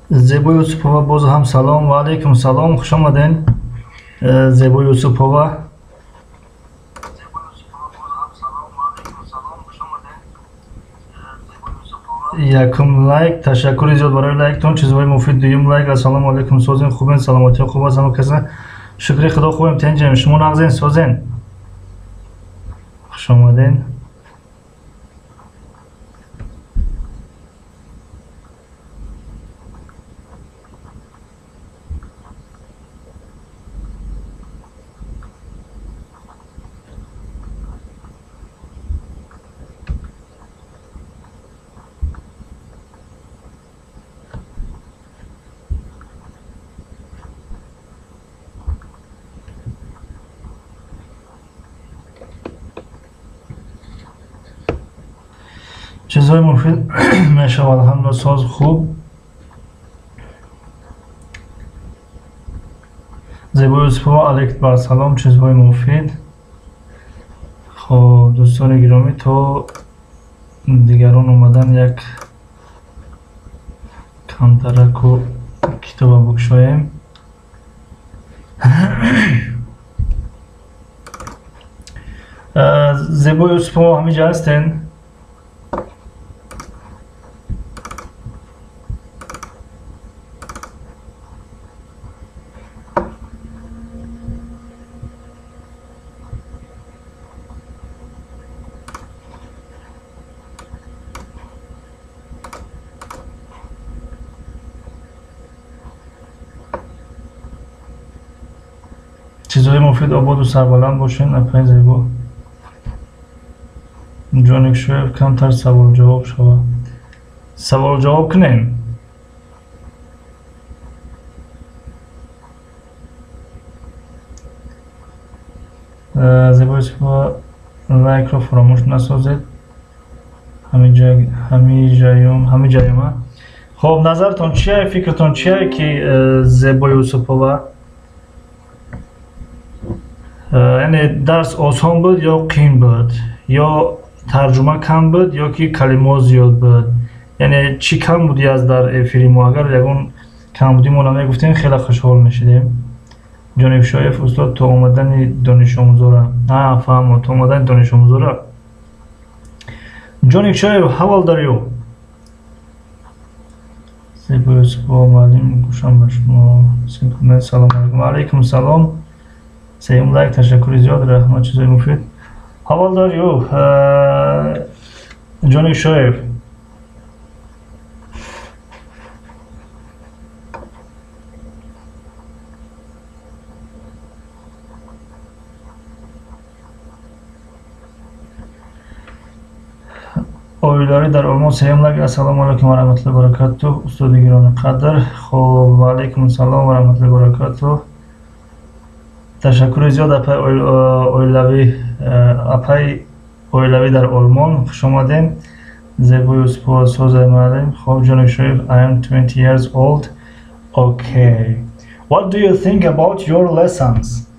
Зебо Юсупова, боз ҳам салом. Ва алайкум салом, хуш омаден, Зебо Юсупова. Якум лайк, ташаккури зиёд барои лайктон, чизҳои муфид. Дуюм лайк. Ассалому алайкум, созен, хубен, саломатиҳо хуб аст, ҳама каса шукри худо хубем, тенҷем, шумо нағзен, созен, хуш омаден. Чизҳои муфид мешавад, алҳамдулилла, соз хуб. Зебо Юсупова, алейкум бар салом, чизҳои муфид. Хоб, дӯстони гиромӣ, то дигарон омадан як камтараку китоба букшоем. Зебо Юсупова, ҳамиҷа ҳастен? Чизҳои муфид, ободу сарбаланд бошед, апаи Зебо. Ҷоникшоев, камтар савол-ҷавоб шава. Савол-ҷавоб кунем? Зебо Юсупова, лайкро фаромӯш насозед. Ҳамиҷаёма. Хоб, назартон чия, фикртон чия ки Зебо Юсупова, яъне дарс осон буд ё қин буд, ё тарҷума кам буд, ё ки калимаҳо зиёд буд, яъне чӣ кам буди аз дар эфири мо? Агар ягон камбудӣ мо намегуфтем, хеле хушҳол мешидем. Ҷонибшоев, устод, то омадани донишомӯзора. Фаҳмо, то омадани донишомӯзора. Ҷонибшоев, how old are you? Зебо Юсупова, муаллим, гӯшам ба шумо. Салом алайкум. Ва алайкум салом. Сеюм лайк, ташаккури зиёд, раҳмат, чизҳои муфид. How old are you? Ҷоникшоев. Оилавӣ дар Олмон, сеюм лайк. Ассалому алайкум ва раҳматуллоҳи ва баракатуҳ, устоди гиромӣ қадр. Хоб, ва алайкум ассалом ва раҳматуллоҳи ва баракатуҳ. Ташаккури зиёд, апаи оилавӣ, апаи оилавӣ дар Олмон, хуш омадем. Зебо Юсупова, созай муаллим. Хоб, Ҷоникшоев, I am 20 years old. Okay. What do you think about your lessons?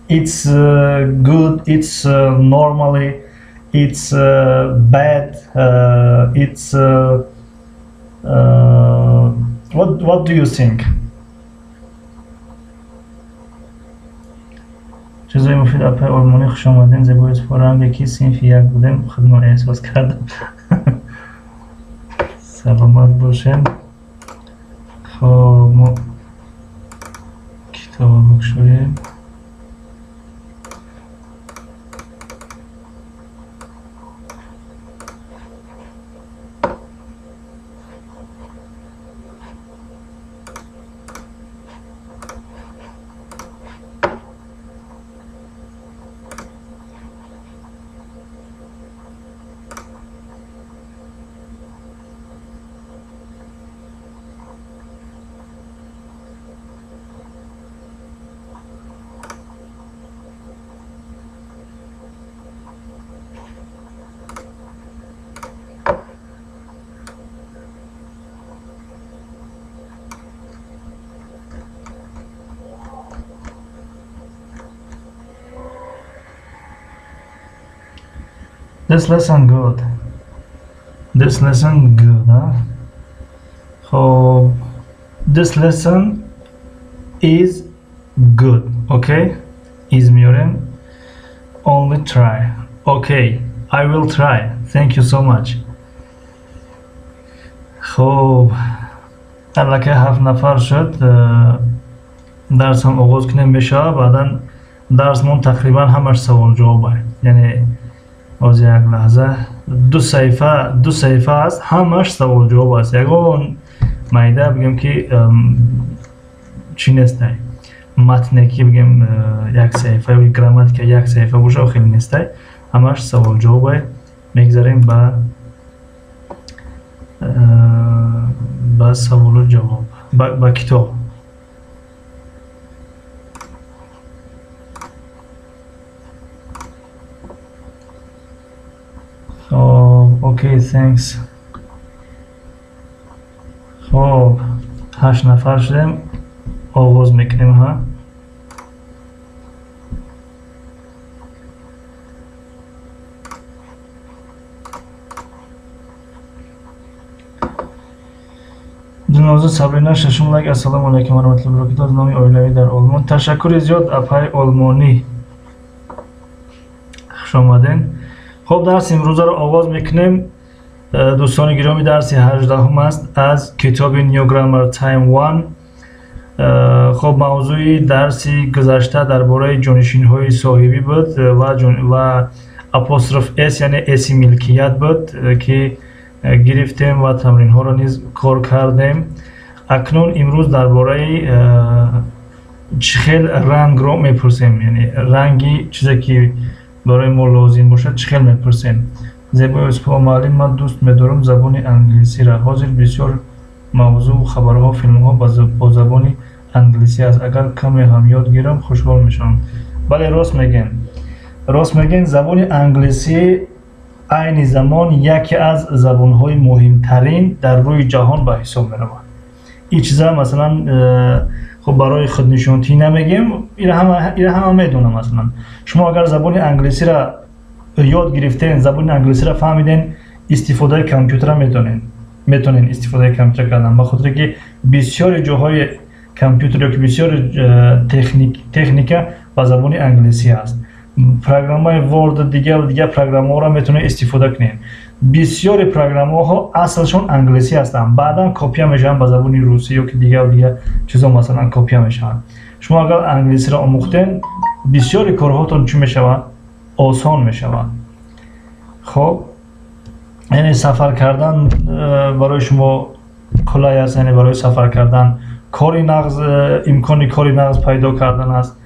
It's good, it's normally, it's bad, it's what do you think? Чизҳои муфид, апаи олмонӣ, хуш омадем. Зебо Юсупова, ранге ки синфи як будем, худро эҳсос кардам. Саломат бошем. Хоб, мо китобро бикушоем. This lesson good. This lesson good, huh? Хоб, this lesson is good. Okay? Is меорем. Only try. Okay, I will try. Thank you so much. Хоб, аллакай 7 нафар шуд. Дарс ҳам оғоз кунем мешавад. Баъдан дарсмон тақрибан ҳамаш савол-ҷавоб аст. Яъне боз як лаҳза, ду саҳифа аст, ҳамаш савол-ҷавоб аст. Ягон майда бигем ки чӣ нестай, матне ки бигем як саҳифа ё грамматика як саҳифа боша, хеле нестай, ҳамаш савол-ҷавоб аст. Мегзарем ба саволу ҷавоб, ба китоб. Окей, thanks. Хоб, 8 нафар шудем, оғоз мекунем. Ҳа, Дилноза Сабрина, шашум лайк. Ассалому алайкум ва раҳматуллоҳи ва баракатуҳ. Номи оилавӣ дар Олмон. Ташаккури зиёд, апаи олмонӣ, хуш омаден. Хоб, дарси имрӯзаро оғоз мекунем. Дӯстони гиромӣ, дарси 18 аст аз китоби New Grammar Time 1. Хоб, мавзӯи дарси гузашта дар бораи ҷонишинҳои соҳибӣ буд ва апостроф с, яъне с милкият буд, ки гирифтем ва тамринҳоро низ кор кардем. Акнун имрӯз дар бораи чӣ хел рангро мепурсем, яъне ранги чизе ки барои мо лозим бошад, чӣ хел мепурсем. Зебои Юсупова: муаллим, ман дӯст медорам забони англисиро. Ҳозир бисёр мавзӯъ, хабарҳо, филмҳо бо забони англисӣ аст. Агар каме ҳам ёд гирам, хушҳол мешавам. Бале, рост мегӯем, рост мегӯем. Забони англисӣ айни замон яке аз забонҳои муҳимтарин дар рӯи ҷаҳон ба ҳисоб меравад. Ин чиза масалан хуб барои худнишонтӣ намегӯем, ира ҳама медонам. Масалан, шумо агар забони англисиро ёд гирифтен, забони англисиро фаҳмиден, истифодаи компютера метонен, метонен истифодаи компютер кардан, ба хотире ки бисёри ҷоҳои компютер ё ки бисёри техника ба забони англисӣ аст. Программаи Word, дигар дигар программаҳоро метавонед истифода кунед. Бисёри программаҳо аслшон англисӣ ҳастанд, баъдан копия мешаванд ба забони русӣ ё ки дигар дигар чизо масалан копия мешаванд. Шумо агар англисиро омӯхтен, бисёри корҳотон чӣ мешавад? Осон мешавад. Хоб, яъне сафар кардан барои шумо қулай аст, яъне барои сафар кардан кори нағз, имкони кори нағз пайдо кардан аст.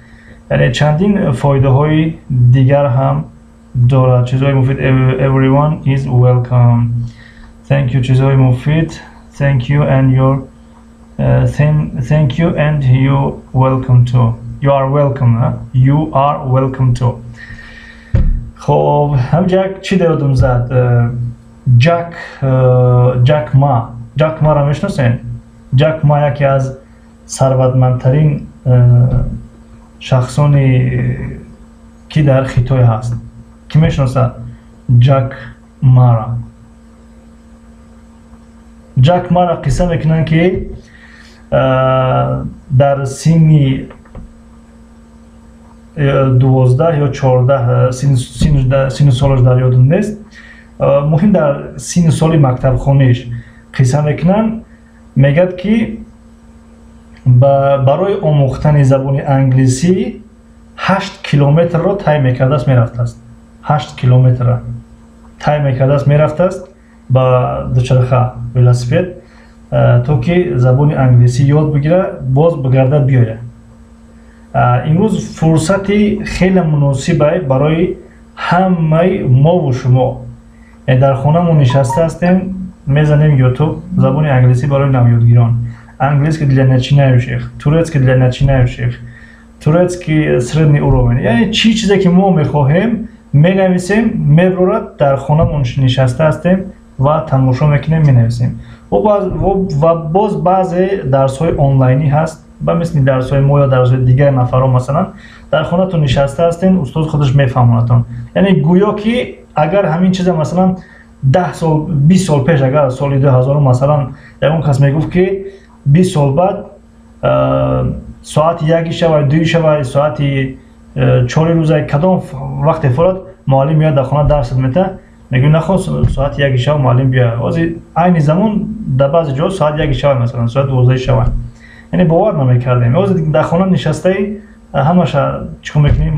Яъне чандин фоидаҳои дигар ҳам дорад. Чизҳои муфид. Everyone is welcome. Thank you. Чизҳои муфид. Thank you and your thank you and you welcome to. You are welcome. Huh? You are welcome to. Хоб, ҳамҷа як чӣ ёдам зад. Ҷак Ма. Ҷак Маро мешиносед? Ҷак Ма яке аз сарватмандтарин шахсоне ки дар Хитой ҳаст. Кӣ мешиносад Ҷак Мара? Ҷак Мара қисса мекунанд, ки дар синни 12 ё 14, синну солаш дар ёдам нест, муҳим дар синну соли мактабхониш қисса мекунанд, мегӯяд ки барои омӯхтани забони англисӣ 8 километрро тай мекардааст, мерафтааст. 8 километрро тай мекардааст, мерафтааст ба дучарха, велосипед, то ки забони англисӣ ёд бигира, боз бигарда биёяд. Имрӯз фурсати хеле муносибе барои ҳамаи мову шумо. Дар хонамон нишаста ҳастем, мезанем YouTube, забони англисӣ барои навёдгирон, английский для начинающих, турецкий для начинающих, турецкий средний уровень. Яъне чӣ чизе ки мо мехоҳем, менависем, мебурад, дар хонамон нишаста ҳастем ва тамошо мекунем, менависем. Ва боз баъзе дарсҳои онлайнӣ ҳаст, ба мисли дарсҳои мо ё дарсҳои дигар нафарҳо, масалан, дар хонатон нишаста ҳастем, устоз худаш мефаҳмонадтон. Яъне гӯё ки агар ҳамин чиза масалан 10 сол, 20 сол пеш, агар соли 2000 масалан ягон кас мегуфт, ки 20 сол баъд соати 1 шава, 2 шава, соати 4 рӯза, кадом вақте форад, муаллим меояд дар хона дарсат мета, мегӯ нахоҳ соати 1 шава муаллим биёяд. Ҳозир айни замон дар баъзе ҷо соати 1 шава, масалан соати 12 шава, яъне бовар намекардем. Ҳозир дар хона нишастаи ҳамаша чикор мекунӣ,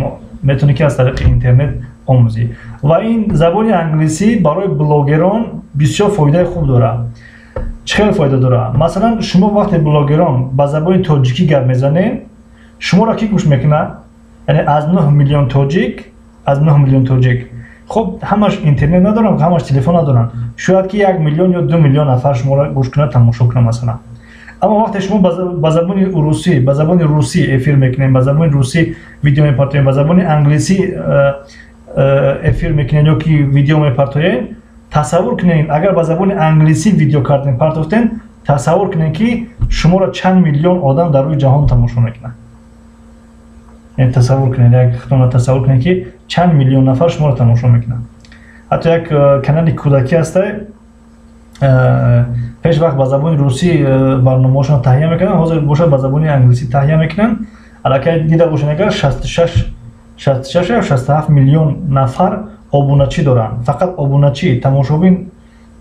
метавонӣ ки аз тариқи интернет омӯзӣ. Ва ин забони англисӣ барои блогерон бисёр фоидаи хуб дорад. Чӣ хел фоида дорад? Масалан, шумо вақте блогерон ба забони тоҷикӣ гап мезанед, шуморо кӣ гӯш мекунад? Яъне аз 9 миллион тоҷик, аз 9 миллион тоҷик, хуб, ҳамаш интернет надоранд, ҳамаш телефон надоранд, шояд ки 1 миллион ё 2 миллион нафар шуморо гӯш кунад, тамошо кунад масалан. Аммо вақте шумо ба забони урусӣ, ба забони русӣ эфир мекунед, ба забони русӣ видео мепартоед, ба забони англисӣ эфир мекунед ё ки видео мепартоед, тасаввур кунед, агар ба забони англисӣ видео кардем, партофтем, тасаввур кунед, ки шуморо чанд миллион одам дар рӯи ҷаҳон тамошо мекунад. Яъне тасаввур кунед, як худтонро тасаввур кунед, ки чанд миллион нафар шуморо тамошо мекунад. Ҳатто як канали кӯдакӣ ҳаста, пеш вақт ба забони русӣ барномаҳошон таҳия мекарданд, ҳозир бошад ба забони англисӣ таҳия мекунанд. Аллакай дида бошед, агар 66 ё 67 миллион нафар обуначӣ доранд, фақат обуначӣ, тамошобин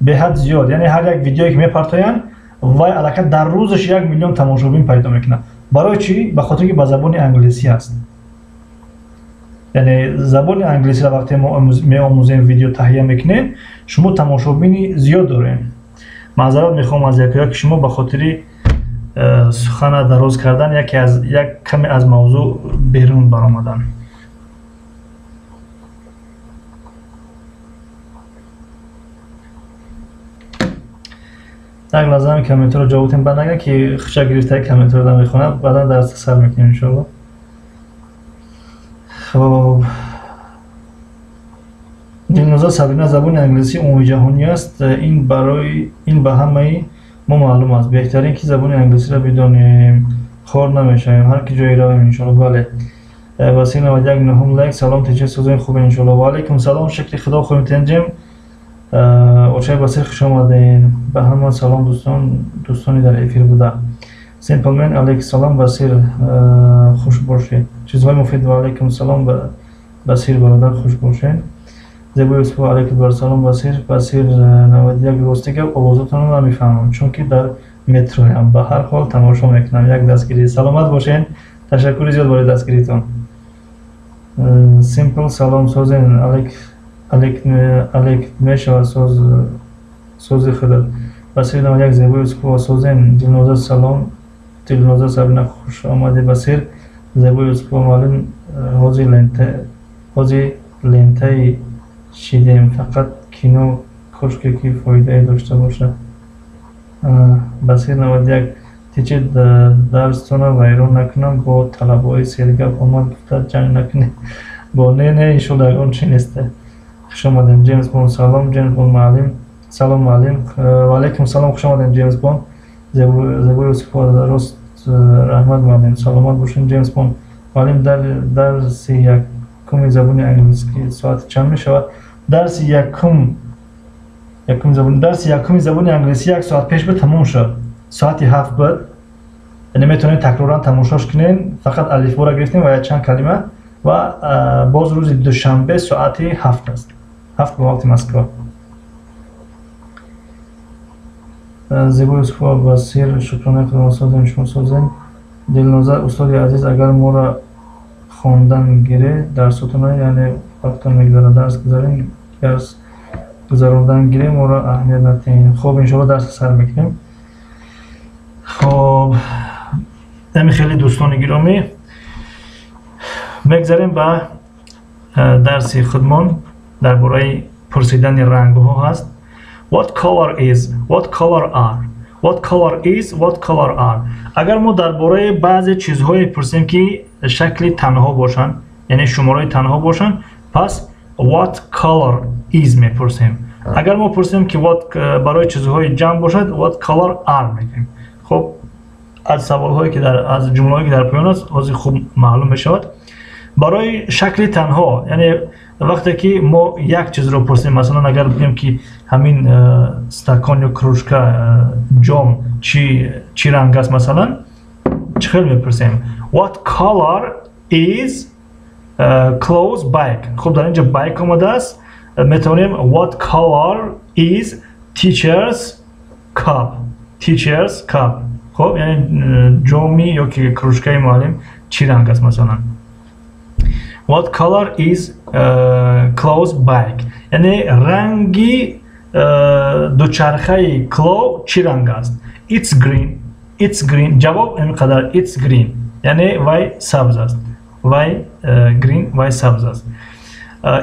беҳад зиёд. Яъне ҳар як видеое ки мепартоянд, вай аллакай дар рӯзаш 1 миллион тамошобин пайдо мекунад. Барои чӣ? Ба хотире ки ба забони англисӣ аст. Яъне забони англисиро вақте мо меомӯзем, видео таҳия мекунем, шумо тамошобини зиёд дорем. Маъзарат мехоҳам аз якояки шумо ба хотири сухана дароз кардан, яке аз як каме аз мавзӯъ берун баромадан. Як лаҳза ҳами комментарро ҷавоб диҳем, баъд нага ки хуча гирифтаи комментарро намехонад, баъдан дарс сар мекунем иншоалло. Хоб, Дилноза Сабрина: забони англисӣ умумиҷаҳонӣ аст, ин барои ин ба ҳамаи мо маълум аст. Беҳтарин ки забони англисиро бидонем, хор намешавем ҳар ки ҷое равем иншоалло. Бале. Васил 91 нуҳум лайк. Салом, тинчи, созои хубе иншоалло. Ва алайкум салом, шукри Худо, хубем, тинҷем. Очаи Басир, хуш омадем. Ба ҳама салом, дӯстон, дӯстони дар эфир буда. Симплмен, алайкум салом, Басир, хуш бошед. Чизҳои муфид. Ва алайкум салом, Басир бародар, хуш бошед. Зебои Юсупова, алайкум барсалом, Басир. Басир 91: рости гап, овозатонро намефаҳмам, чунки дар метроям, ба ҳар ҳол тамошо мекунам. Як дастгирӣ. Саломат бошед, ташаккури зиёд барои дастгиритон. Симпл: салом, созен. Алайк, алек, алек мешавад, соз, сози худат. Басир 91: Зебои Юсупова, созен. Дилноза, салом. Дилноза Сабина, хуш омадӣ, Басир. Зебои Юсупова: муаллим, ҳозир лента, ҳозир лентаи шидем, фақат кино, кошке ки фоидае дошта бошад. Басир 91: тичи, дарстона вайрон накунам, бо талабаҳои сергап омад гуфта ҷанг накунед бо. Не, не, иншолла, ягон чи нест. Хуш омадем, Ҷеймс Бонд. Салом, Ҷеймс Бонд муаллим. Салом, муаллим. Ва алайкум салом, хуш омадем, Ҷеймс Бонд. Зебои Юсупова: рост, раҳмат, муаллим. Саломат бошед, Ҷеймс Бонд. Муаллим, дарси якуми забони англискӣ соати чанд мешавад? Дарси якум, якуми забони, дарси якуми забони англисӣ як соат пеш буд, тамом шуд, соати 7 буд. Яъне метавонед такроран тамошош кунед. Фақат алифборо гирифтем ва якчанд калима. Ва боз рӯзи душанбе соати 7 аст, 7 ба вақти Москва. Зебои Юсупова: Басир, шукронаи Худованд, созем, шумо созем. Дилноза: устоди азиз, агар моро хондан гире дарсотона, яъне вақтон мегузарад, дарс гузарем, дарс гузарондан гире, моро аҳамият натиҳем. Хоб, иншоалло, дарса сар мекунем. Хоб, ами хеле, дӯстони гиромӣ, мегзарем ба дарси худмон. Дар бораи пурсидани рангҳо ҳаст. What color is, what color are, what color is, what color are. Агар мо дар бораи баъзе чизҳое пурсем, ки шакли танҳо бошанд, яъне шумораи танҳо бошанд, пас what color is мепурсем. Агар мо пурсем, ки what барои чизҳои ҷамъ бошад, what color are мегӯем. Хуб, аз саволҳое ки дар, аз ҷумлаҳое ки дар поён аст, ҳозир хуб маълум мешавад. Барои шакли танҳо, яъне вақте ки мо як чизро пурсем, масалан, агар бигӯем, ки Ҳамин стакон ё кружка, ҷом чӣ ранг аст, масалан, чӣ хел мепурсем? What color is Chloe's bike? Хуб, дар инҷо bike омадааст, метавонем what color is teacher's cup, teacher's cup. Хуб, яъне ҷоми ё ки кружкаи муаллим чӣ ранг аст, масалан. What color is Chloe's bike? Яъне ранги дучархаи Кло чӣ ранг аст? It's green. It's green. Ҷавоб ин қадар: it's green. Яъне вай сабз аст. Вай green, вай сабз аст.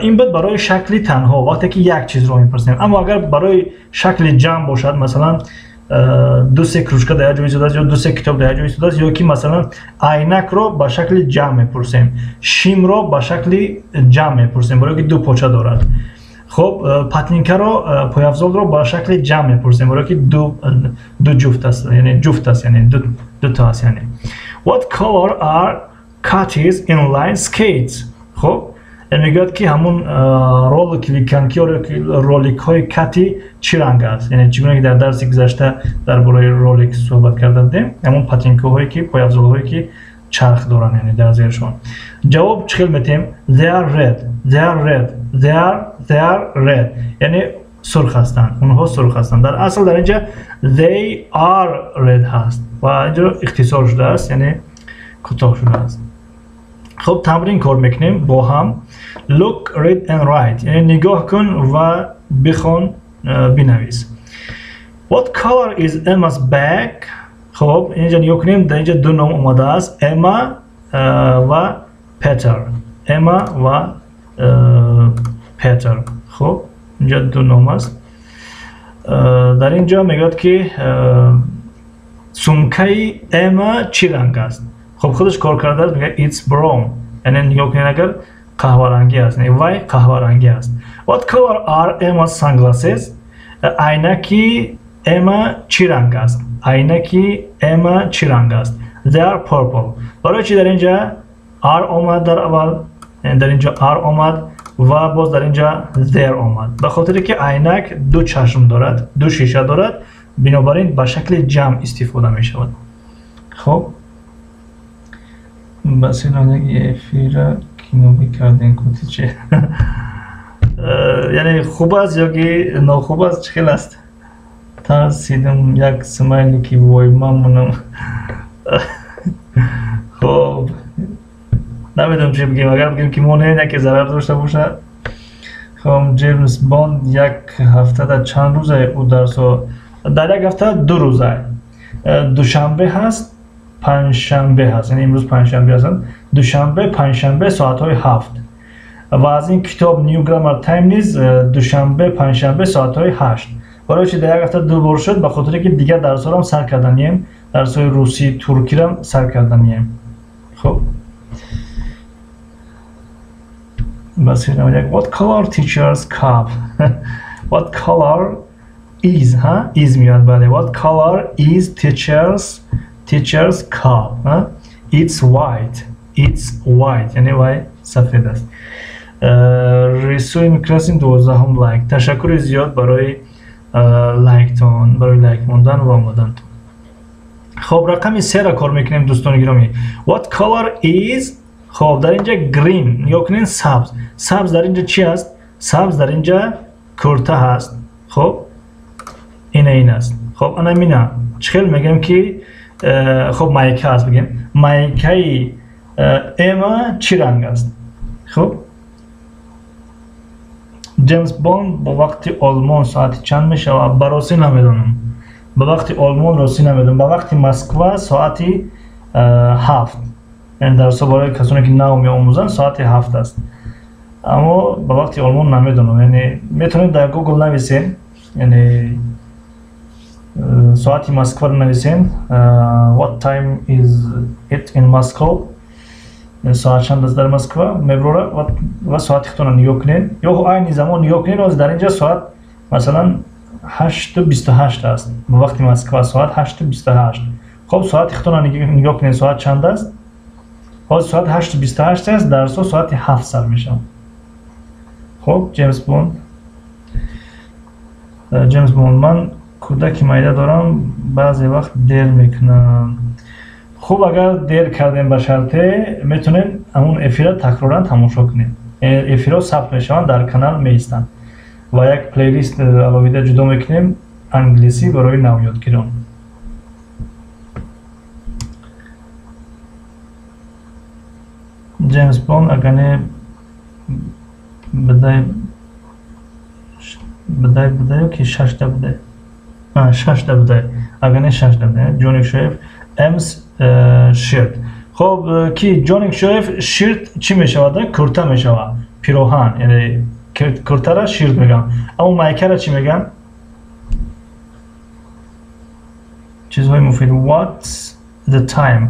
Ин буд барои шакли танҳо, вақте ки як чизро мепурсем. Аммо агар барои шакли ҷамъ бошад, масалан, ду се кружка дар як ҷо истодааст ё ду се китоб дар як ҷо истодааст, ё ки масалан айнакро ба шакли ҷамъ мепурсем, шимро ба шакли ҷамъ мепурсем, барое ки ду поча дорад. Хуб, патинкаро, пойафзолро ба шакли ҷамъ мепурсем, барое ки ду ҷуфт аст, яъне ҷуфт аст, яъне дуто аст. Яъне what color are Katie's inline skates? Хуб, мегӯяд ки ҳамун ролики коньки, роликҳои Кати чӣ ранг аст? Яъне чӣ гуна ки дар дарси гузашта дар бораи ролик суҳбат карда будем, ҳамун патинкаҳое ки, пойафзолҳое ки чарх доранд, яъне дар зершон. Ҷавоб чӣ хел метиҳем? They are red. They are red. They are red. Яъне сурх ҳастанд, онҳо сурх ҳастанд. Дар асл дар инҷа they are red ҳаст ва инҷо ихтисор шудааст, яъне кӯтоҳ шудааст. Хуб, тамрин кор мекунем бо ҳам. Look, read and write, яъне нигоҳ кун ва бихон, бинавис. What color is Emma's bag? Хуб, инҷа нигоҳ кунем, дар инҷа ду ном омадааст: Эмма ва Петер. Эмма ва Петер. Хуб, инҷа ду ном аст. Дар ин ҷо мегӯяд ки сумкаи Эмма чӣ ранг аст? Хуб, худаш кор кардааст, мегӯяд it's brown. Яъне нигоҳ кунед, агар қаҳварангӣ аст, вай қаҳварангӣ аст. What color are Emma's sunglasses? Айнаки Эмма чӣ ранг аст? Айнаки Эмма чӣ ранг аст? They are purple. Барои чӣ дар инҷа are омад дар аввал, дар инҷо are омад ва боз дар инҷа they're омад? Ба хотире ки айнак ду чашм дорад, ду шиша дорад, бинобар ин ба шакли ҷамъ истифода мешавад. Хуб, басиранеги эфира киногӣ кардем кути чи, яъне хуб аст ё ки нохуб аст, чӣ хел аст? Тарсидам, як смайлики вой мамунам. Хуб, намедонам чӣ бигем. Агар бигем ки мо не, яке зарар дошта бошад. Хуб, Ҷеймс Бонд як ҳафтада чанд рӯза ӯ дарсо? Дар як ҳафта 2 рӯза: душанбе ҳаст, панҷшанбе ҳаст, яъне имрӯз панҷшанбе ҳастанд, душанбе, панҷшанбе, соатҳои 7. Ва аз ин китоб New Grammar Time низ душанбе, панҷшанбе, соатҳои 8. Барои чи дар як ҳафта ду бор шуд? Ба хотире ки дигар дарсҳоро сар карданием, дарсҳои русӣ, туркиро сар карданием. Хуб, басир, what color teacher's cup? What color is, ها, is میاد. بله, what color is teacher's cup? ها? It's white. It's white. یعنی وای سفید است. رسوی میکراسیم 12 لایک. تشکر زیاد برای لایکتون، برای لایک موندن و آمدنتون. خب، رقم 3 را کار میکنیم دوستان گرامی. What color is, خب، در اینجا green. نگاه کنین، سبز. سبز در اینجا چی است؟ سبز در اینجا کرته هست. خب، این است. خب، انا مینا چخیل میگم که خب مایکه است، بگیم مایکه اما چی رنگ است؟ خب، جیمز باند با وقتی آلمان ساعت چند میشه؟ براستی نمیدونم. به وقتی آلمان راستی نمیدونم. به وقتی مسکو ساعتی 7، یعنی در برای کسانی که نو میآموزند ساعت 7 است. اما به وقتی آلمان نمیدونم. یعنی میتونید در گوگل نویسین، یعنی ساعتی مسکو رو نویسین، what time is it in Moscow، ساعت چند است در مسکو میبروره و ساعت خودتون رو نگاه کنین یا عین زمان نگاه کنین. از در اینجا ساعت مثلا 8:28 است، به وقت مسکو ساعت 8:28. خب، ساعت خودتون رو نگاه کنین ساعت چند است. باز ساعت 8:28 است، درس ساعت 7 سر میشم. خب، جیمز بوند. Ҷеймс Бонд, ман кӯдаки майда дорам, баъзе вақт дер мекунам. Хуб, агар дер кардем ба шарте, метавонем ҳамун эфирро такроран тамошо кунем. Эфирҳо сабт мешаванд, дар канал меистанд ва як плейлист алоҳида ҷудо мекунем англисӣ барои навёдгирон. Ҷеймс Бонд, агар не бидай бидай бидай ки шашта бидай, шашта бидай, агар не шашта бидай. Ҷоник Шоев, Emma's shirt. Хоб, ки Ҷоник Шоев, shirt чӣ мешавад? Курта мешавад, пироҳан, яъне куртара shirt мегӯям. Аммо майкара чӣ мегӯям? Чизҳои муфид. What's the time?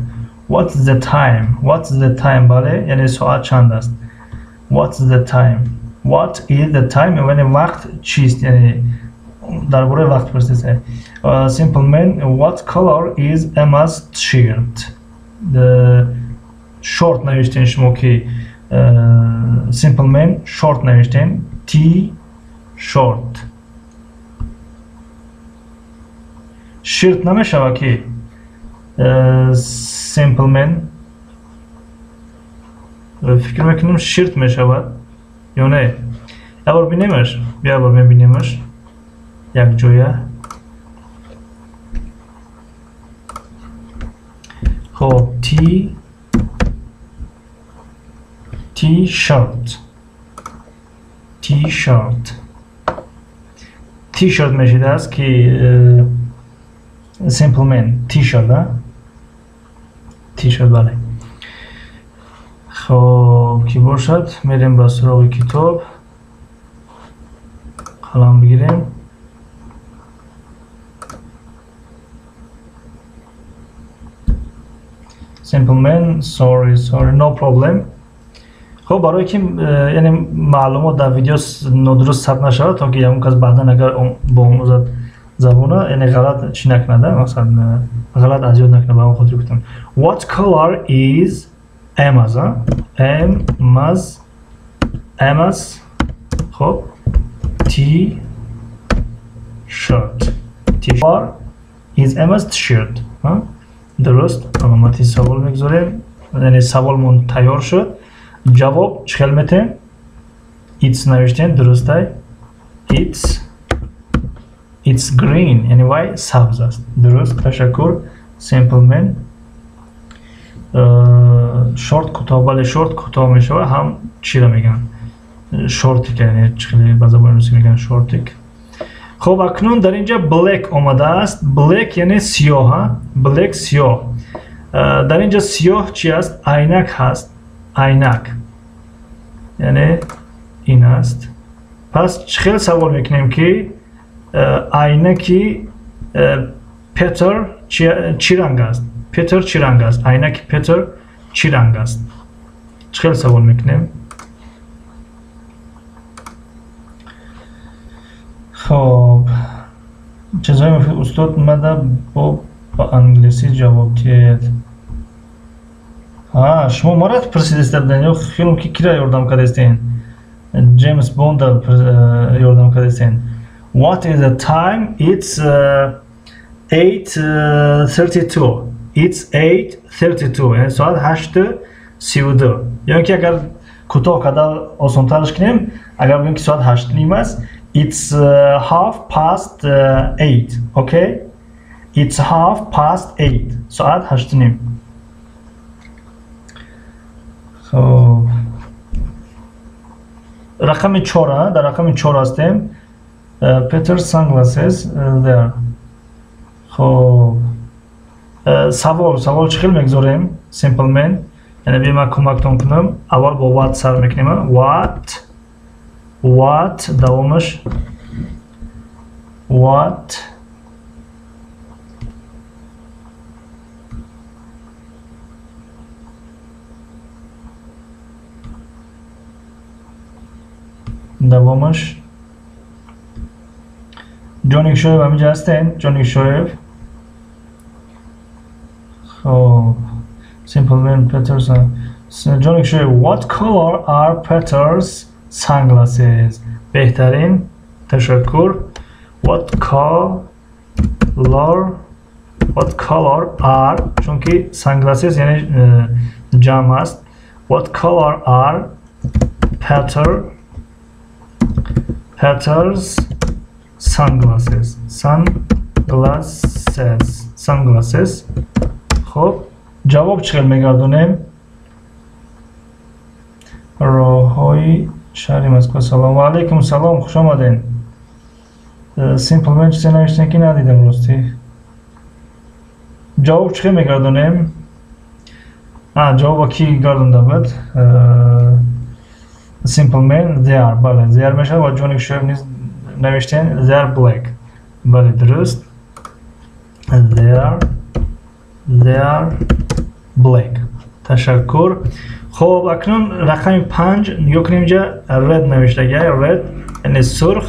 What's the time? What's the time? Бале, яъне соат чанд аст? What's the time? What is the time? Яъне вақт чист? Яъне дар бораи вақт пурсида. Simple man, what color is Emma's shirt? Short навиштен шумо ки simple man short навиштен, T short. Shirt намешава ки simple man, фикр мекунам shirt мешавад ё не? Як бор бинемаш, як бор мебинемаш якҷоя. Хоб, T-shirt, T-shirt, T-shirt мешидааст ки simple man T-shirt, T-shirt, бале. Хоб, ки бошад, мерем ба суроғи китоб, қалам бигирем. Simple man, sorry, sorry, no problem. Хоб, барои ки яъне маълумот дар видео нодуруст сабт нашавад, то ки ягон кас баъдан агар боомӯзад забона, яъне ғалат чӣ накунад, масалан ғалат аз ёд накунад, ба он хотир гуфтам. What color is Emma's? Emma's, Emma's, хоб, T-shirt. T-shirt is Emma's t-shirt. Дуруст, аломати савол мегузорем, яъне саволмон тайёр шуд. Ҷавоб чӣ хел метем? It's навиштем, дурустай. It's green, яъне вай сабз аст. Дуруст, ташаккур. Simple man. Шорт кӯтоҳ, бале, шорт кӯтоҳ мешавад, ҳам чиро мегӯянд? Шортик, яъне чӣ хеле ба забони русӣ мегӯянд шортик. Хоб, акнун дар инҷа black омадааст. Black яъне сиёҳ, black сиёҳ. Дар инҷа сиёҳ чи аст? Айнак ҳаст, айнак, яъне ин аст. Пас чӣ хел савол мекунем ки айнаки Петр чӣ ранг аст? Петр чӣ ранг аст? Айнаки Петр чӣ ранг аст? Чӣ хел савол мекунем? Хоб, чизҳои муфид. Устод мада бо ба англисӣ ҷавоб диҳед. Шумо маро пурсидиста будед ё филм ки кира ёрдам кардастен? Ҷеймс Бонда ёрдам кардастен. What is the time? It's 8:32. It's 8:32. Яъне соат 8:32. Ё ки агар кӯтоҳ карда осонтараш кунем, агар бигӯем ки соат 8:30 аст, it's 8:30. Okay? It's 8:30. Соат 8:30. Хоб, рақами 4, дар рақами 4 ҳастем. Peter sunglasses there. Хоб, савол, савол чӣ хел мегузорем? Simple man, яъне биё ман кӯмактон кунам. Аввал бо what сар мекунем. What, what, давомаш what, давомаш. Ҷоник Шоев ҳаминҷа ҳастен? Ҷоник Шоев. Хоб, Simple man, Peterson. Ҷоник Шоев, what color are Peter's sunglasses? Беҳтарин, ташаккур. What color, what color are, чунки sunglasses яъне ҷамъ аст. What color are Peter's sunglasses? Sunglasses. Sunglasses. Хуб, ҷавоб чӣ хел мегардонем? Роҳҳои шаҳри Москва. Салому алайкум, салом, хуш омадем. Simple Man чизе навиштем ки надидам ростӣ. Ҷавоб чӣ хел мегардонем? Ҷавобо ки гардонда буд? Simple Man, they are, бале, they are мешавад ва Ҷоник Шоев низ навиштем they are black. Бале, дуруст. They are black. Ташаккур. Хоб, акнун рақами 5 нигоҳ кунем, инҷа red навиштагия, red яъне сурх,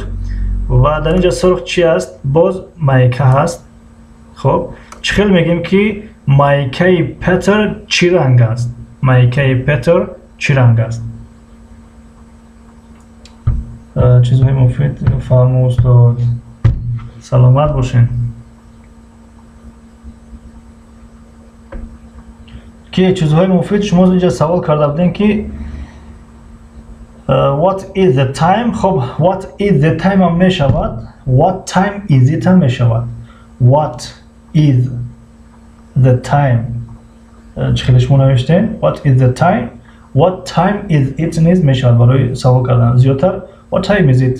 ва дар инҷа сурх чи аст? Боз майка ҳаст. Хоб, чӣ хел мегӯем ки майкаи Петер чӣ ранг аст? Майкаи Петер чӣ ранг аст? Чизҳои муфид фаҳму устод. Саломат бошед. Ки чизҳои муфид шумо инҷа савол карда будем ки what is the time? Хоб, what is the time ҳам мешавад, what time is it ҳам мешавад. What is the time? Чӣ хеле шумо навиштем? What is the time? What time is it низ мешавад барои савол кардан. Зиёдтар what time is it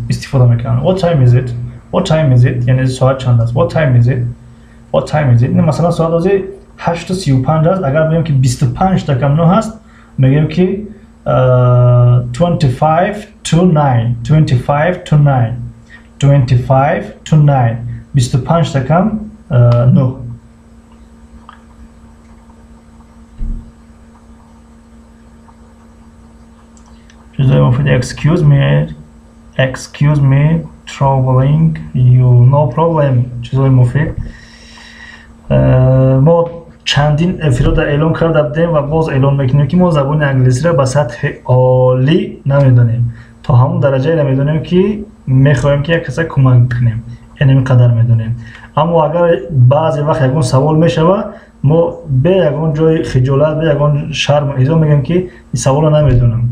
истифода мекунанд. What time is it? What time is it? Яъне соат чанд аст? What time is it? What time is it? Масалан соат ҳозир 8:35 аст. Агар бигӯем ки 25 та кам 9 аст, мегӯем ки 25 to 9, 25 to 9, 25 to 9, 25 та кам 9. Чизҳои муфид. Excuse me, excuse me troubling you. No problem. Чизҳои муфид. Мо чандин эфирро эълон карда будем ва боз эълон мекунем ки мо забони англисиро ба сатҳи олӣ намедонем. То ҳамон дараҷае намедонем ки мехоҳем ки як каса кӯмак бикунем. Яъне ин қадар медонем. Аммо агар баъзе вақт ягон савол мешавад, мо бе ягон ҷои хиҷолат, бе ягон шарму изо мегӯем ки ин саволро намедонам.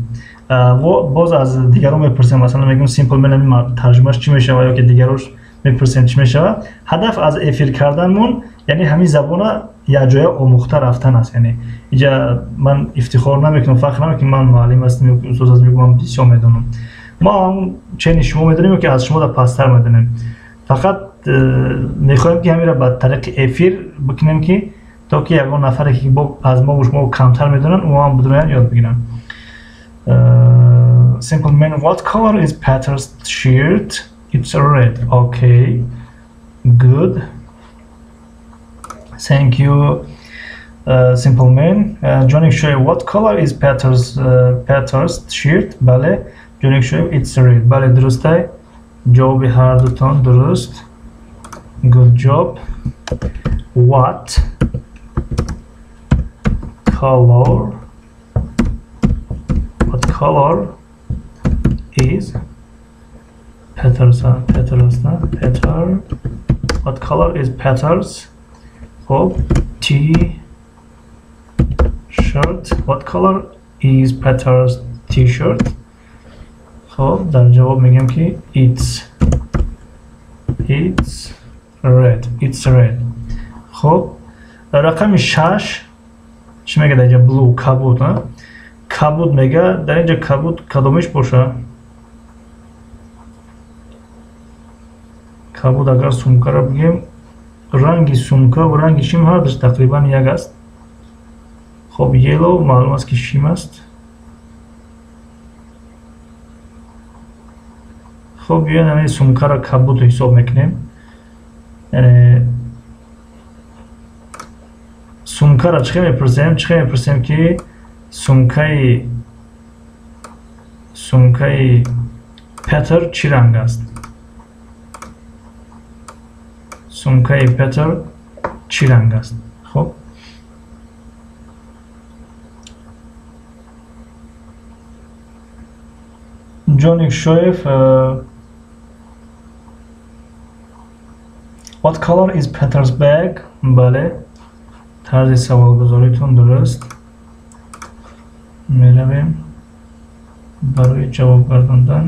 Боз аз дигарон мепурсем, масалан мегӯем Simple Man тарҷумааш чӣ мешавад ё ки дигарош мепурсем чӣ мешавад. Ҳадаф аз эфир карданмон яъне ҳамин забона якҷоя омӯхта рафтан аст. Яъне инҷа ман ифтихор намекунам, фахр намекунам, ман муаллим ҳастам ё устод ҳастам, мегӯям ман бисёр медонам. Мо ҳамон чени шумо медонем ё ки аз шумо да пасттар медонем. Фақат мехоҳем ки ҳаминро ба тариқи эфир бикунем ки то ки ягон нафаре ки аз мо шумо камтар медонанд, онҳо ҳам бидонанд, ёд бигиранд. Simple Man, what color is Peter's shirt? It's red. Okay, good. Thank you, Simple Man. Johnny Shoaib, what color is Peter's shirt? Бале, Johnny Shoaib, it's red. Бале, дурустай. Ҷавоби ҳар дутон дуруст. Good job. What color? What color is Peter's? Peter's, Peter. What color is Peter's? Хоб, T-shirt. What color is Peter's T-shirt? Хоб, дар ҷавоб мегӯем ки it's red. It's red. Хоб, рақами 6 чӣ мегӯяд дар инҷа? Blue, кабуд, а? Кабуд мегӯяд. Дар инҷа кабуд кадомиш боша? Кабуд агар сумкаро бигӯем, ранги сумка ва ранги шим ҳардуш тақрибан як аст. Хоб, yellow маълум аст ки шим аст. Хоб, биёед ҳамин сумкаро кабуд ҳисоб мекунем. Яъне сумкаро чӣ хел мепурсем? Чӣ хел мепурсем ки сумкаи Петер чӣ ранг аст? Сумкаи Петер чӣ ранг аст? Хоб, Ҷоник Шоев, What color is Peter's bag? Бале, тарзи саволгузоритон дуруст. Меравем барои ҷавоб гардондан.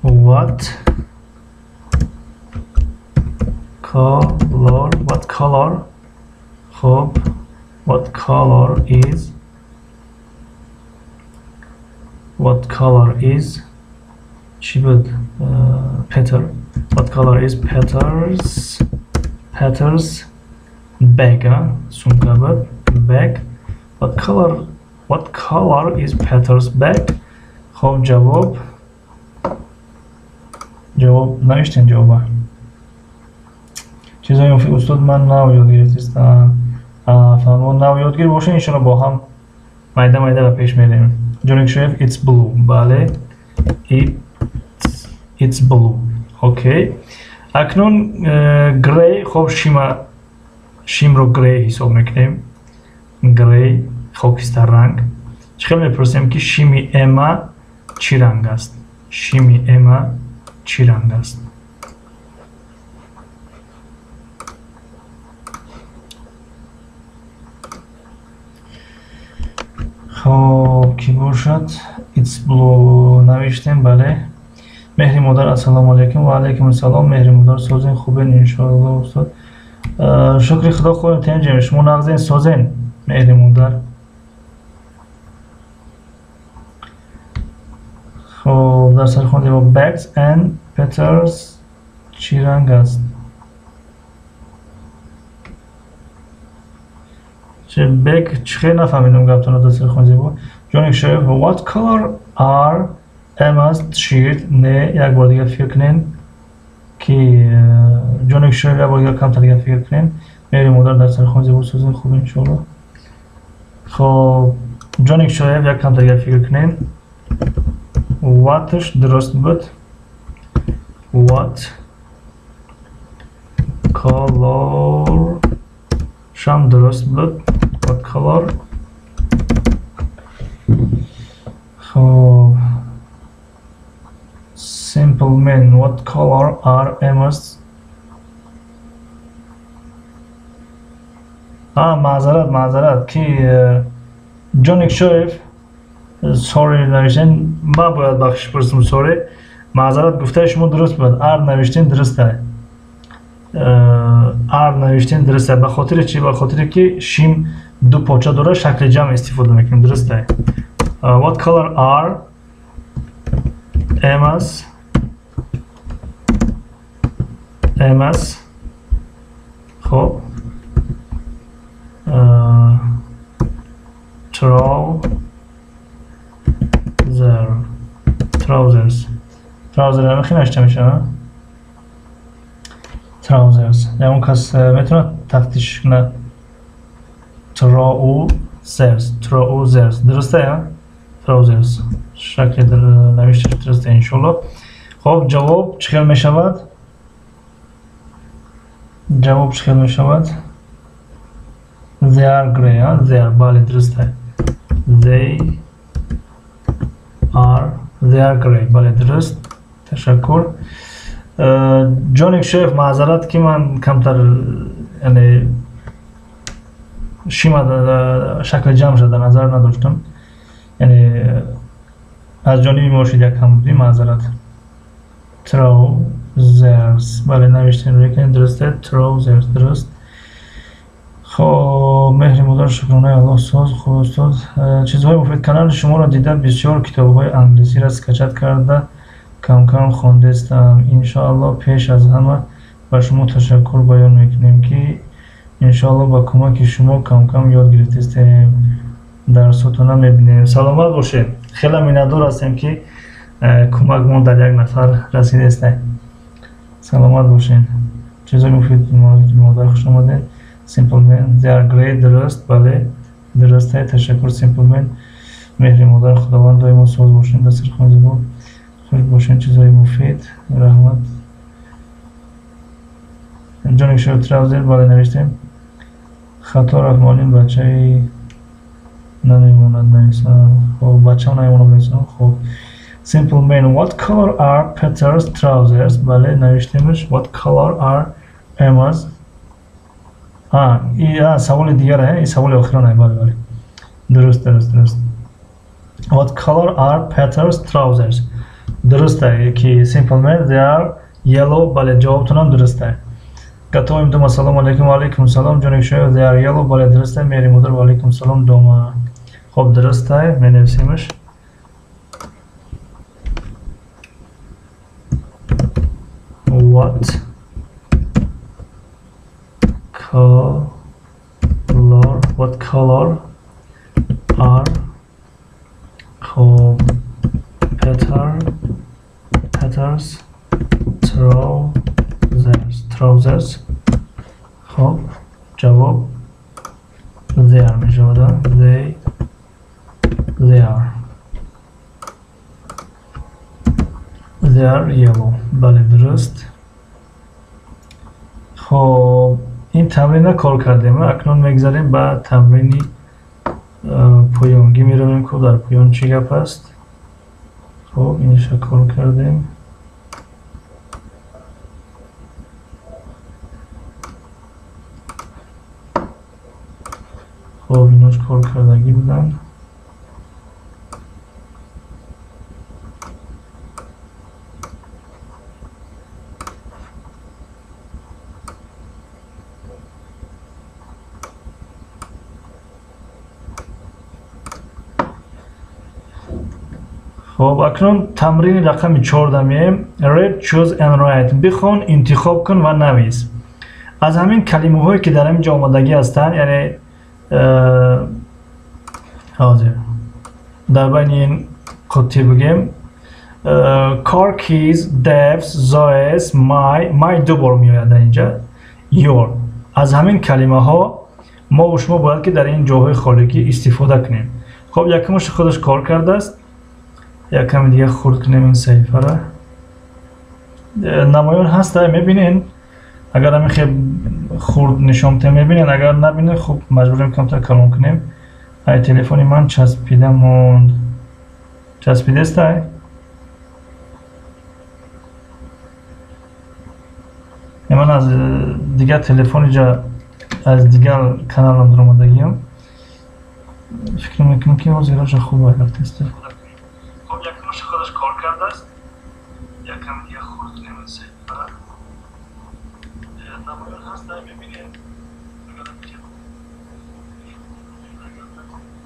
What color, what color, хоб, what color is, what color is چی بود؟ Peter. What color is Peter's bag? Сумка буд, bag. What color is Peter's bag? خب جواب نوشتین جواب. چیزایی مفید استاد من نو یاد گرفتم. فهمو نو یادگیر باشه انشالله با هم میده میده به پیش میریم. جونیک شویف it's blue. بله it's blue. okay. اکنون gray. خب شیم رو gray حساب میکنیم. gray خاکستر رنگ. چه میپرسیم که شیمی اما چی رنگ است؟ شیمی اما چی رنگ است؟ خب کی باشد؟ It's blue نوشتیم. بله. مهری مادر السلام علیکم. و علیکم السلام مهری مادر. سازین خوبین انشاءالله استاد. شکر خدا خوبیم تنجیم. شما نغزین سازین مهری مادر. خب در سر خوندیم با bags and Peters چی رنگ است؟ چه بگ چه نفهمیدم گفتن در سر خوندیم با جونیک شویف what color are Emma's shirt. نه یک بار دیگه فکر کنین که جونیک شویف یک بار دیگه کمتر دیگه فکر کنین. میری مادر در سر خوندیم با سوزن خوب انشالله. خب جونیک شویف یک کمتر دیگه فکر کنین. What درست بود. What color شام درست بود. What color. خب simple man what color are Emma's. معذرت که جونیک شویف sorry نوشتین. من باید بخشش پرسم sorry. معذرت گفته شما درست بود. are نوشتین درسته. are نوشتین درسته. به خاطر چی؟ به خاطر که شیم دو پاچه داره شکل جمع استفاده میکنیم. درسته. What color are Emma's خب trouser هم خیلی نشته میشه. trousers یعنی اون کس میتونه تفتیش کنه. trousers درسته یا trousers شکل در نوشته درسته انشالله. خب جواب چه میشود؟ جواب چه میشود؟ They are gray. They are بله درسته. They are gray. بله درست. تشکر. جونیک شویف معذرت که من کمتر یعنی شیما شکل جمع شده نظر نداشتم، یعنی از جانب ما شد یک کم بودیم معذرت. trousers بله نوشتیم روی کنیم درسته. trousers درست. خب مهری مادر شکرانه الله ساز. خب استاد چیزهای مفید کانال شما را دیده بسیار کتابهای انگلیسی را скачать کرده کم کم خواندستم. انشاءالله پیش از همه به شما تشکر بیان میکنیم که انشاءالله با کمک شما کم کم یاد گرفتیم. درساتون میبینیم. سلامت باشید. خیلی منتدار هستیم که کمک ما در یک نفر رسیده است. سلامت باشین. چیزهای مفید مادر خوش آمدید. Simple man they are great درست. بله درسته. تشکر simple man. مهری مادر خداوند دائما ساز باشین. دست خون خوش باشین. چیزهای مفید رحمت. جونیک شویف trouser بله نوشتیم. خطا رفت معلم بچه نمیموند نویسم. خب بچه هم نمیموند نویسم. خب Simple man, what color are Peter's trousers? Бале, навиштемаш. What color are Emma's? Саволи дигар, ин саволи охирона. Бале, бале. Дуруст, дуруст, дуруст. What color are Peter's trousers? Дуруст ки simple man, they are yellow. Бале, ҷавобтонам дуруст аст. Готовим дома. Салом алейкум. Алейкум салом. Ҷоник Шоев, they are yellow. Бале, дуруст аст. Мери мудар, ва алейкум салом дома. Хоб, дуруст аст, менависемаш. What color, what color are خب Peter's trousers. خب جواب they are میشود. They are they are yellow. بله، درست. خب ин тамринро кор кардем. Акнун мегзарем ба тамрини поёнгӣ меравем, ку дар поён чӣ гап аст. Хоб, инша кор кардем. Хоб, инош кор кардагӣ буданд. Хоб, акнун тамрини рақами 14 меем. Read, choose and write. Бихон, интихоб кун ва навис. Аз ҳамин калимаҳое ки дар ҳамин ҷо омадагӣ ҳастанд, яъне ҳозир дар байни ин қуттӣ бигем, car keys, devs, zoes, my, my ду бор меояд дар инҷа, your. Аз ҳамин калимаҳо мо ва шумо бояд ки дар ин ҷоҳои холигӣ истифода кунем. Хоб, якумаш худаш кор кардааст. Як ками дига хурд кунем ин саҳифаро. Намоён ҳаст, мебинен. Агар ҳамин хел хурд нишон диҳем, мебинен. Агар набинен, хуб, маҷбурем камтар калон кунем. Ай, телефони ман часпида монд. Часпидест, ай? Ман аз дигар телефони ҷа, аз дигар каналам даромадагиам. Фикр мекунам ки ҳозир раша хуб рафтааст. Хоб, якумаш худаш кор кардааст. Як ками дига хурд кунем ин саҳифаро. Намоён ҳаст, мебинем.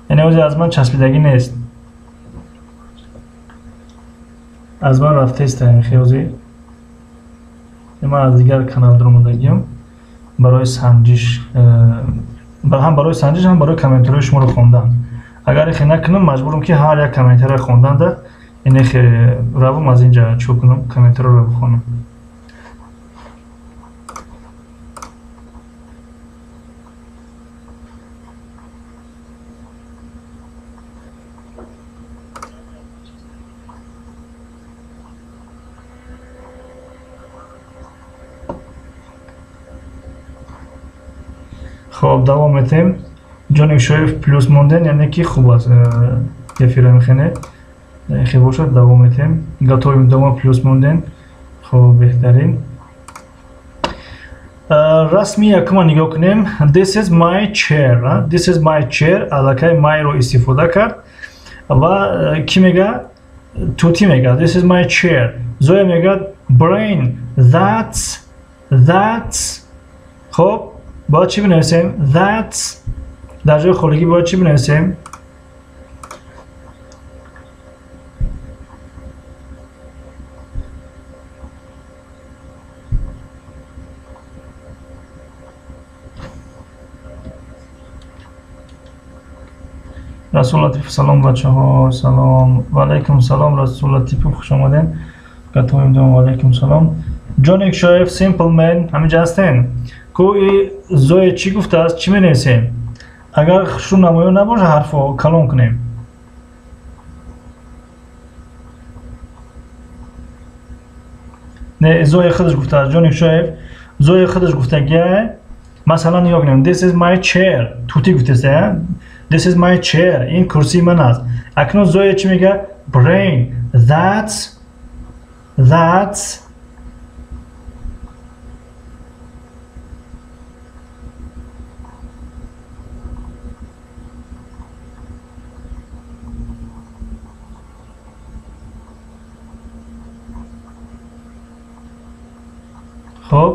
Яъне ҳозир аз ман часпидагӣ нест. Аз ман рафтааст ҳозир. Ман аз дигар канал даромадагиам барои санҷиш, ҳам барои санҷиш, ҳам барои комментариҳои шуморо хондан. Агар ихе накунам, маҷбурам ки ҳар як комментариро хонданда инехе равам аз инҷа чӯ кунам, комментариро бихонам. Хоб, давом метем. Ҷоник Шоев плюс монден, яъне ки хуб аст. Эфира мехене. Хе бошад, давом метем. Готовим дома плюс монден. Хоб, беҳтарин. Расми якума нигоҳ кунем. This is my chair. This is my chair. Аллакай my-ро истифода кард. Ва кӣ мега? Тути мега. This is my chair. Зоя мегӯяд brain. That's. Хоб, бояд чӣ бинависем? That's. Дар ҷои холигӣ бояд чӣ бинависем? Расул Латифов, салом бачаҳо, салом. Ва алайкум салом, Расул Латифов, хуш омаден. Готовим дома, ва алайкум салом. Ҷоник Шоев, Simple Man, ҳаминҷа ҳастен. Ку и Зоя чӣ гуфтааст? Чӣ менависем? Агар хушрӯ намоён набошад, ҳарфо калон кунем. Не, Зоя худаш гуфтааст, Ҷоник Шоев, Зоя худаш гуфтагия. Масалан, нигоҳ кунем. This is my chair. Тути гуфтааст, а? This is my chair. Ин курсии ман аст. Акнун Зоя чӣ мегӯяд? Brain, that's خب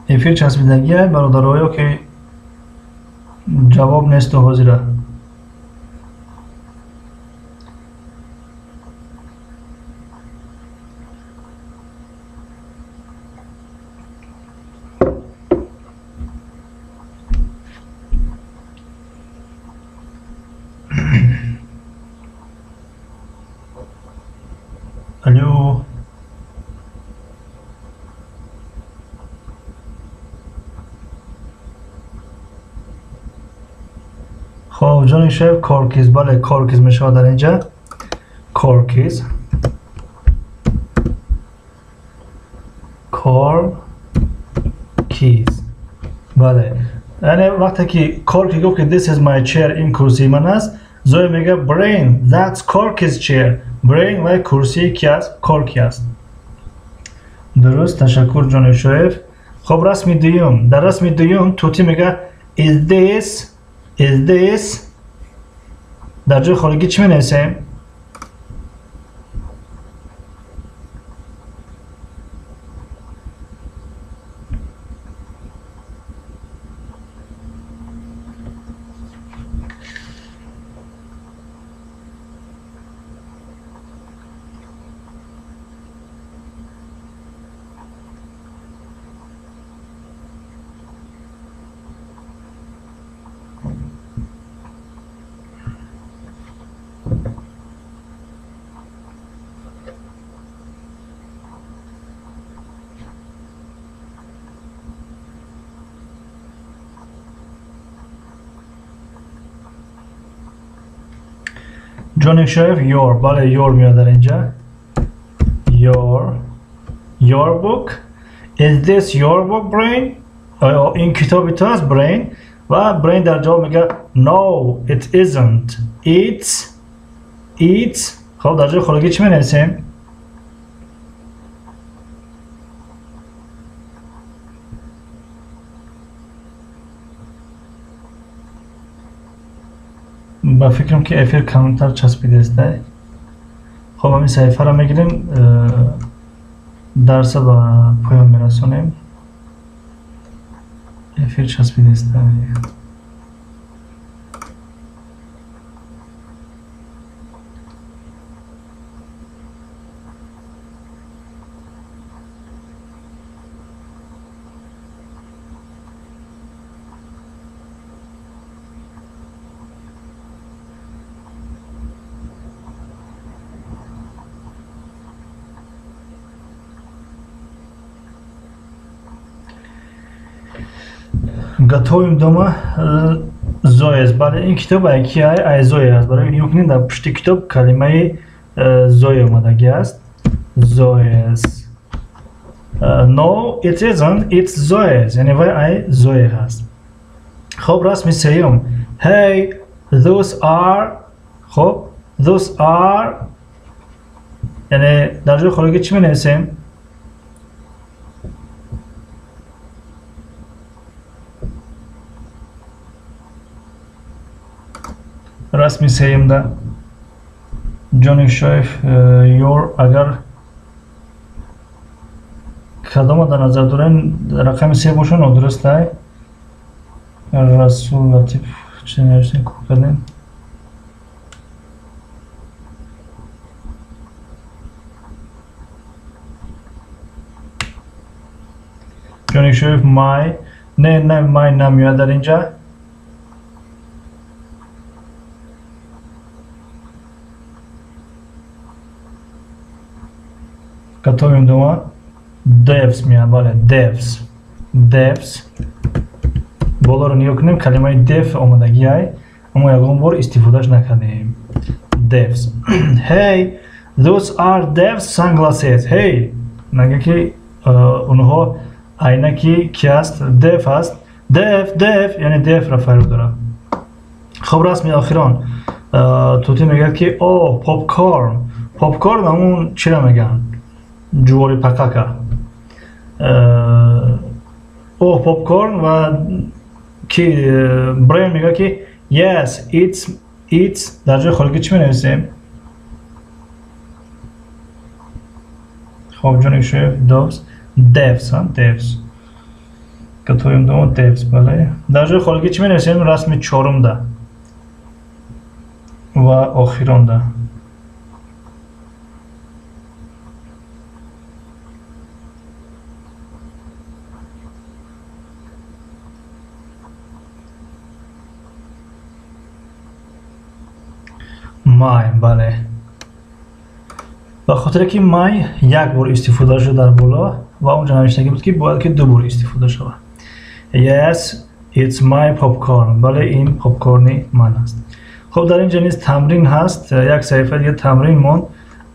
эфир часпидагия бародароё ки ҷавоб несту ҳозира. Алло. خب جان شف Corky's، بله Corky's میشه در اینجا Corky's، Corky's. بله یعنی وقتی که Corky گفت که this is my chair، این کرسی من است، زوی میگه brain that's Corky's chair. Brain و کرسی کی است؟ Corky است. درست، تشکر جان شف. خب رسم دوم، در رسم دوم توتی میگه is this is this. در جای خالیگی چی می‌نویسیم؟ جان شایف your، بله your میاد در اینجا. Your book. Is this your book brain؟ آیا این کتاب تو است brain؟ و brain در جواب میگه no it isn't. It's. خب در جای خالیگی چی می‌نویسیم؟ با فکرم که эфир камтар часпидааст. خب همین صحیفه را میگیریم، درس به پایان میرسونیم. эфир часпидааст. Готовим дома Zoe's. Бале ин китоб ки ай Зоe аст. Барои нигоҳ кунед дар пушти китоб калимаи Зоe омадагӣ аст. Zoe's. No, it isn't. It's Zoe's. яъне вай ай Зоe ҳаст. خب расми сеюм. Hey, those are. خب those are. яъне дар ҷои холигӣ чӣ менависем? Расми сеюмда Ҷони Шоев your агар кадома дар назар дорем рақами се боша нодуруст ай. Расул Латиф чӣ навиштем кӯ кардем? Ҷони Шоев my, не my намеояд дар инҷа. Готовим дома. Devs меяд, бале, devs. Devs. Болоро нигоҳ кунем, калимаи dev омадагиай, аммо ягон бор истифодаш накардем. Devs. Hey, those are devs sunglasses. Hey, мега ки онҳо айнаки ки аст? Dev аст. Dev, dev, яъне dev ра фарқ дорад. Хоб, расми охирон. Тути мегӯяд ки о, попкорн. Попкорн ҳамун чира мегӯянд? Ҷувори пақака. О, попкорн ва ки Брейн мегӯяд ки yes, it's дар ҷои холигӣ чӣ менависем? Хоб, ҷони шеф, doves, devs, ҳа, devs. Готовим дома devs, бале. Дар ҷои холигӣ чӣ менависем? Расми чорумда ва охиронда. My, бале. Ба хотире ки my як бор истифода шуд дар боло ва онҷо навиштагӣ буд ки бояд ки ду бор истифода шавад. Yes, it's my popcorn. Бале, ин попкорни ман аст. Хоб, дар инҷа низ тамрин ҳаст, як саҳифа дига тамрин монд,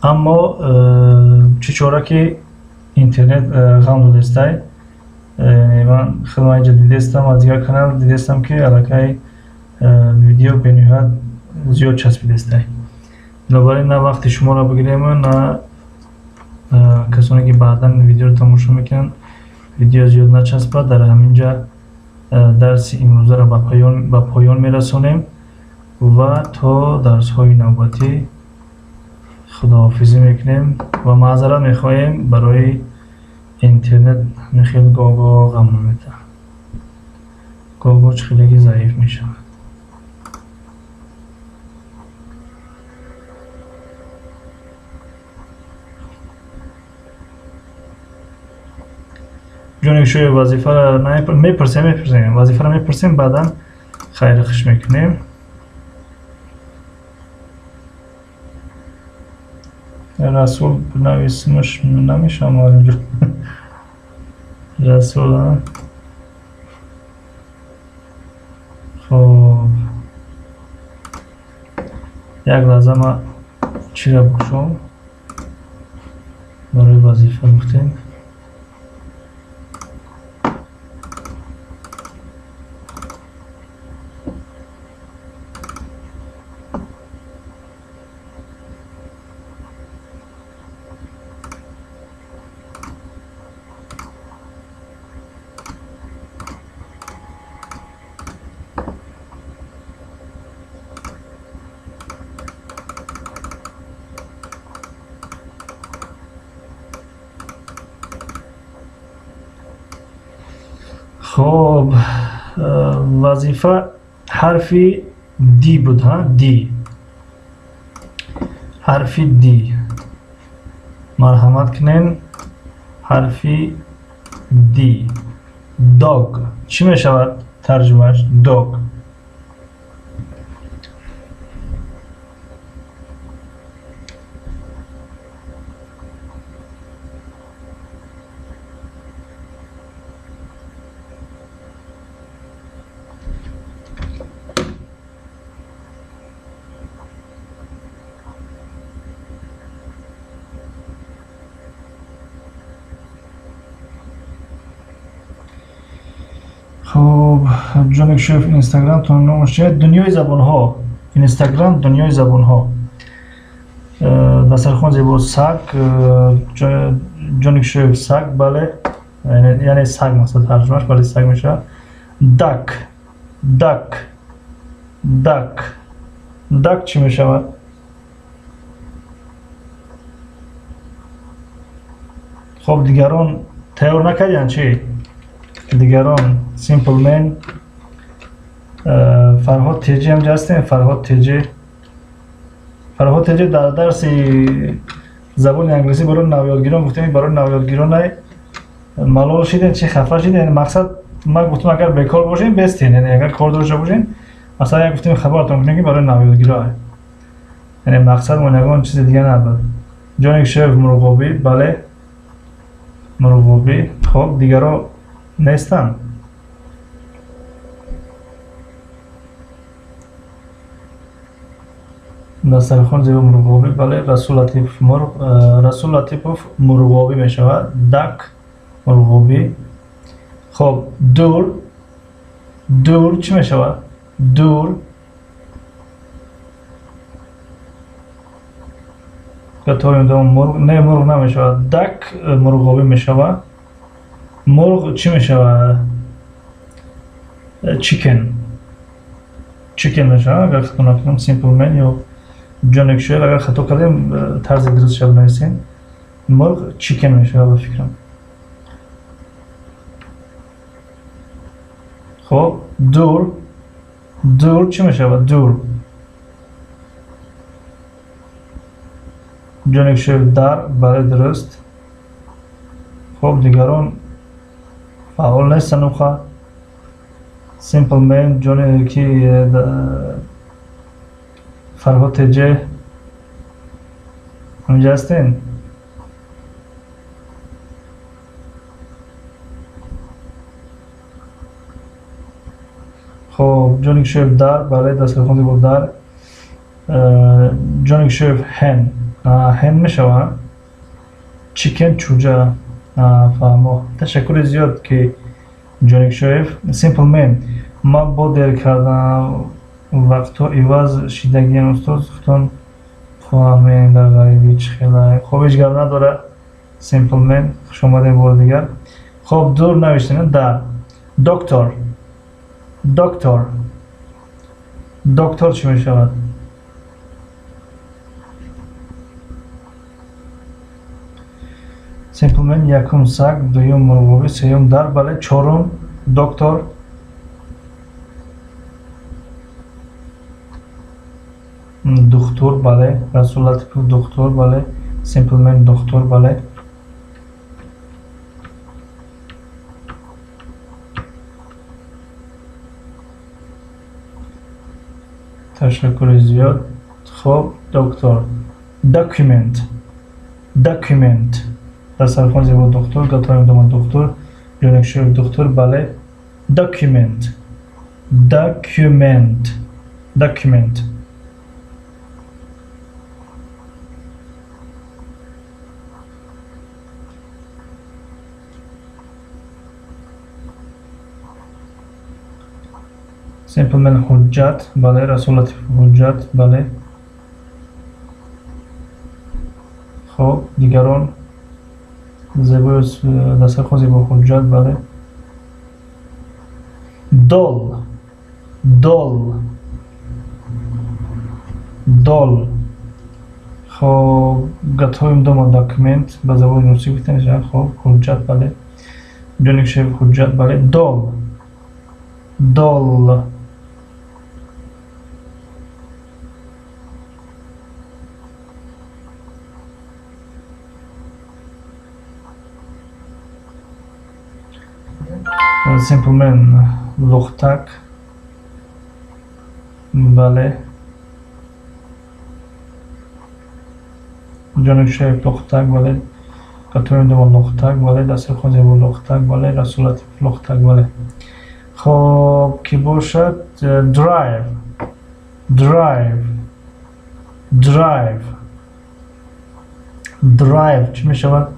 аммо чӣ чора ки интернет ғам додестай. Ман худам инҷа дидестам, аз дигар канал дидестам ки аллакай видео бениҳоят зиёд часпидестай. Бинобар ин на вақти шуморо бигирем, на касоне ки баъдан видеоро тамошо мекунанд, видео зиёд начаспад. Дар ҳамин ҷа дарси имрӯзаро ба поён мерасонем ва то дарсҳои навбатӣ худоҳофизӣ мекунем ва маъзарат мехоҳем барои интернет хеле гоҳ-гоҳ ғам наметаҳад. Гоҳ-гоҳ чӣ хеле заиф мешавад. Ҷони шоя вазифаро мепурсем, вазифаро мепурсем, баъдан хайру хуш мекунем. Расул бинависимаш намешавад муаллимҷон. Расул, хоб, як лаҳза ман чиро бикушом барои вазифа гуфтем. Хоб, вазифа ҳарфи D буд, ҳа? D. Ҳарфи D. Марҳамат кунем, ҳарфи D. Dog. Чӣ мешавад тарҷумааш? Dog. Хоб, Ҷоник Шоев, Инстаграм тон номаш чист? Дунёи забонҳо. Инстаграм Дунёи забонҳо. Дастархон зебо, саг, Ҷоник Шоев саг, бале, яъне саг мақсад тарҷумаш, бале саг мешавад. Duck, duck, duck, duck чӣ мешавад? Хоб, дигарон тайёр накардиянд чӣ? Дигарон Simple Man, Фарҳод Теҷи ҳам ҳастем. Фарҳод Теҷи, Фарҳод Теҷи дар дарси забони англисӣ барои навёдгирон гуфтем, барои навёдгирон малол шидем, чӣ хафа шидем. Мақсад ман гуфтам агар бекор бошем бестен, яъне агар кор дошта бошем, масалан як гуфтем хабартон кунем ки барои навёдгирон, яъне мақсад мо ягон чизи дига набуд. Ҷоник Шоев мурғобӣ, бале. Мурғобӣ. Хоб, дигаро нестанд. Дастархон зебо мурғобӣ, бале. Расул Латипов мурғ, Расул Латипов мурғобӣ мешавад. Duck мурғобӣ. Хоб, door, door чӣ мешавад? Door готовим дома мурғ, не, мурғ намешавад. Duck мурғобӣ мешавад. Мурғ чӣ мешавад? Chicken. Chicken мешавад, агар хато накунам. Simple Man ё Ҷоник Шоев, агар хато кардем, тарзи дуруст шав нависем. Мурғ chicken мешавад ба фикрам. Хоб, door, door чӣ мешавад? Door. Ҷоник Шоев дар, бале, дуруст. Хоб, дигарон фаъол нестанд уха. Simple Man, ҷоне ки Фарҳод Теҷе ҳаминҷа ҳастен? Хоб, Ҷоник Шоев дар, бале, дастархон зебо дар. Ҷоник Шоев hen, hen мешавад. Chicken чӯҷа. Фаҳмо. Ташаккури зиёд ки Ҷоник Шоев. Simple Man, ман бо дер кардам, вақтҳо иваз шидагиам, устод, худтон фаҳмем дар ғарибӣ чӣ хела. Хоб, ҳеҷ гап надорад. Simple Man, хуш омадем бори дигар. Хоб, door навиштем, дар. Doctor, doctor, доктор чӣ мешавад? Simple Man якум саг, дуюм мурғобӣ, сеюм дар, бале, чорум доктор. Духтур, бале. Расул Латипов духтур, бале. Simple Man духтур, бале. Ташаккури зиёд. Хоб, доктор. Document, document. Дастархон зебо духтур, готовим дома духтур, Ҷоник Шоев духтур, бале. Document, document, document. Simple Man ҳуҷҷат, бале. Расул Латипов ҳуҷҷат, бале. Хоб, дигарон зебои дастархон зебо ҳуҷҷат, бале. Doll, doll, doll. Хоб, готовим дома документ ба забони русӣ гуфтем. Хоб, ҳуҷҷат, бале. Ҷоник Шоев ҳуҷҷат, бале. Doll, doll. Simple Man лухтак, бале. Ҷоник Шоев лухтак, бале. Готовим дома лухтак, бале. Дастархон зебо лухтак, бале. Расул Латипов лухтак, бале. Хоб, ки бошад? Drive, drive, drive, drive чӣ мешавад?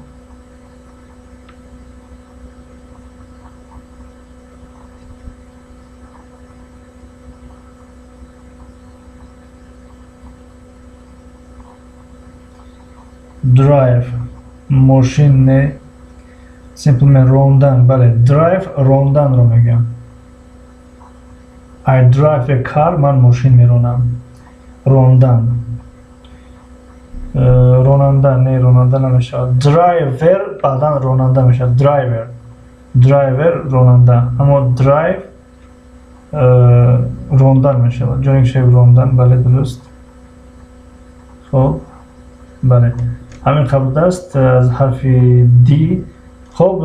Drive мошин не. Simple Man рондан, бале. Drive ронданро мегӯям. I drive a car, ман мошин меронам. Рондан, ронанда не, ронанда намешавад. Driver баъдан ронанда мешавад. Driver, driver ронанда, аммо drive рондан мешавад. Ҷоник Шоев рондан, бале, дуруст. Хоб, бале, ҳамин қабл аст аз ҳарфи D. Хоб,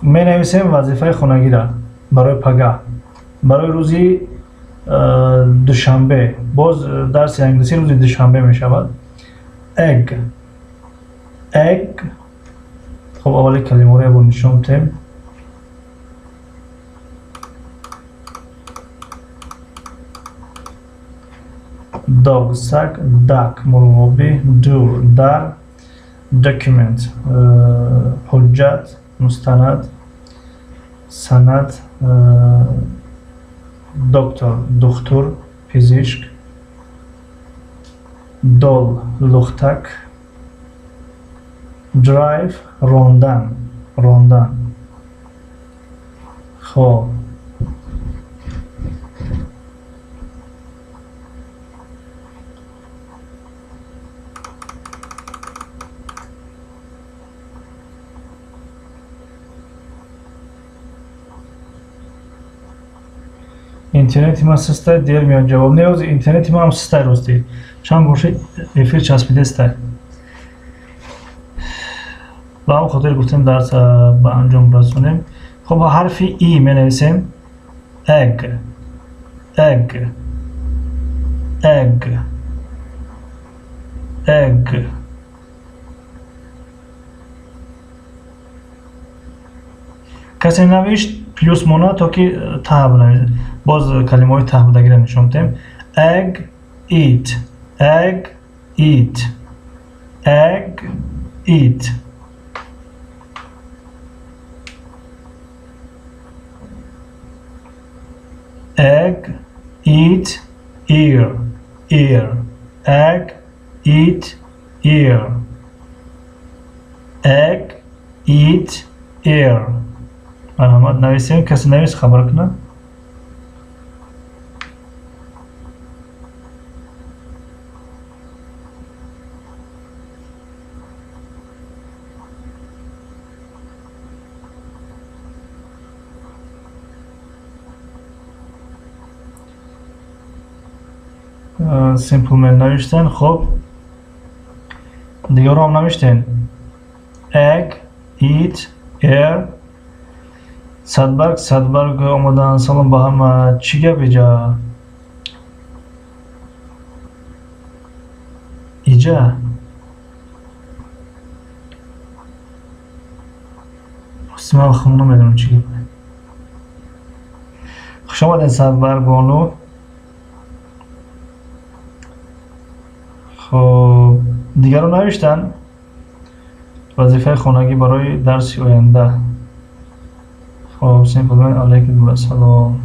менависем вазифаи хонагиро барои пагаҳ, барои рӯзи душанбе. Боз дарси англисӣ рӯзи душанбе мешавад. Egg, egg, Хуб, аввали калимаҳоро ябор нишон медиҳем. Dog, саг, duck, мурғобӣ, door, дар, document, ҳуҷҷат, мустанад, санад, доктор, духтур, пизишк, doll, лухтак, drive, рондан, рондан. Хоб, интернети ман систай, дер меояд ҷавоб. Не, ҳозир интернети ман ҳам систай, ростӣ. Чанд бор шуд эфир часпидестай. Ба ҳамон хотир гуфтем дарс ба анҷом расонем. Хуб, ҳарфи и менависем. Egg, egg, egg, egg. Касе навишт плюс мона, то ки таҳ бинависед. Боз калимаҳои таҳ будагиро нишон медиҳем. Egg, eat, egg, eat, egg, eat. Egg, eat, ear, ear, egg, eat, ear, egg, eat, ear. Марҳамат, нависем. Касе навис, хабар кунад. Simple Man навиштен. Хуб, дигарро ҳам навиштен. Egg, eat, air. Садбарг, Садбарг омадан. Салом ба ҳама. Чӣ гап иҷа? Иҷа рости ман хум намедонам чӣ гап. Хуш омадед, Садбарг бону. Хуб, дигарро навиштан. Вазифаи хонагӣ барои дарси оянда. Хуб, Simple Man, алайкум ассалом.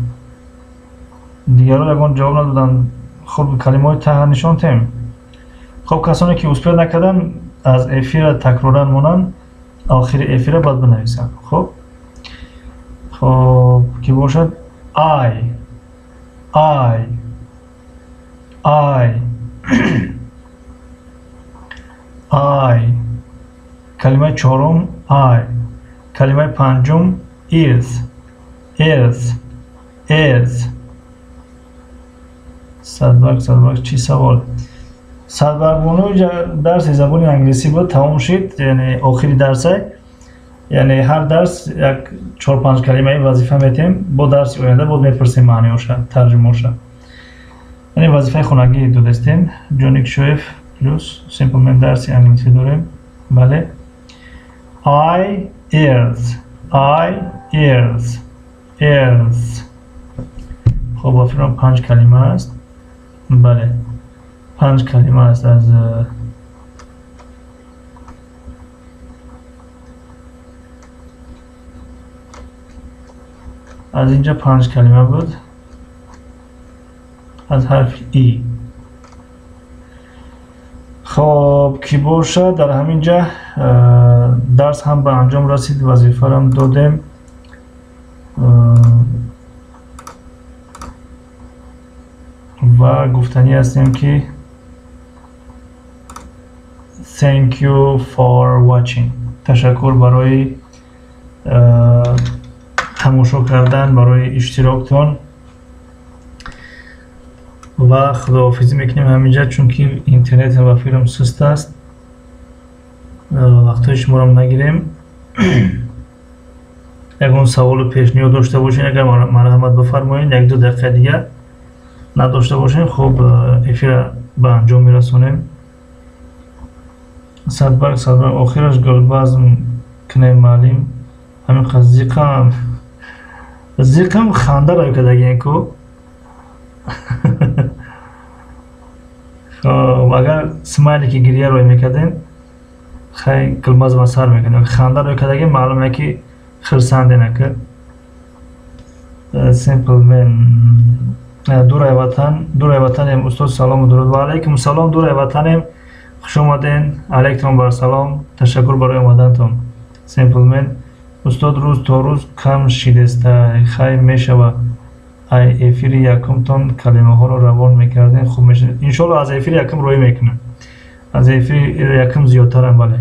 Дигарро ягон ҷавоб надоданд. Хуб, калимаҳои таҳ нишон тем. Хуб, касоне ки успел накарданд, аз эфира такроран монанд, охири эфира баъд бинависанд. Хуб, хуб, ки бошад? I, I, I, I. Калимаи чорум I, калимаи панҷум earth, earth, earth. Садбарг, Садбарг, чӣ савол? Садбарг бону, дарси забони англисӣ буд, тамом шид, яъне охири дарсай. Яъне ҳар дарс як чор панҷ калимаи вазифа метиҳем, бо дарси оянда боз мепурсем маъниоша, тарҷумаоша. Яъне вазифаи хонагӣ додастем. Ҷоник Шоев плюс Simple Man, дарси англисӣ дорем. Бале. I, earth, I, earth, earth. Хуб, ба фикрам панҷ калима аст. Бале, панҷ калима аст. Аз инҷа панҷ калима буд аз ҳарфи и. Хоб, ки бошад, дар ҳамин ҷа дарс ҳам ба анҷом расид, вазифарам додем. Ва гуфтанӣ ҳастем, ки thank you for watching. Ташаккур барои тамошо кардан, барои иштироктон ва худоҳофизӣ мекунем ҳаминҷа, чунки интернет ва филм суст аст. Вақтҳои шуморо нагирем. Ягон саволу пешниҳод дошта бошед, агар, марҳамат бифармоед, як ду дақиқа дигар. Надошта бошем, хуб, эфира ба анҷом мерасонем. Садбарг, Садбарг, охираш гулбазм. кунем маълим, ҳамин қад зиқам зиқам, ханда рӯй кардагиен ку. Хоб, агар смайлики гирия рӯй мекардем, хай, гулбазма сар мекардем. Ханда рӯй кардагиен, маълум е ки хирсанде нака. Simple man, дурай ватан, дурай ватанем. Устод, салому дуруд. Ва алайкум салом, дурай ватанем, хуш омаден. Алайктон бар салом, ташаккур барои омадантон. Simple man, устод, рӯз то рӯз кам шидестай. Хай, мешава, ай эфири якумтон калимаҳоро равон мекардем, хуб мешавад. Иншоалло, аз эфири якум рӯй мекунам, аз эфири якум зиёдтарам. Бале,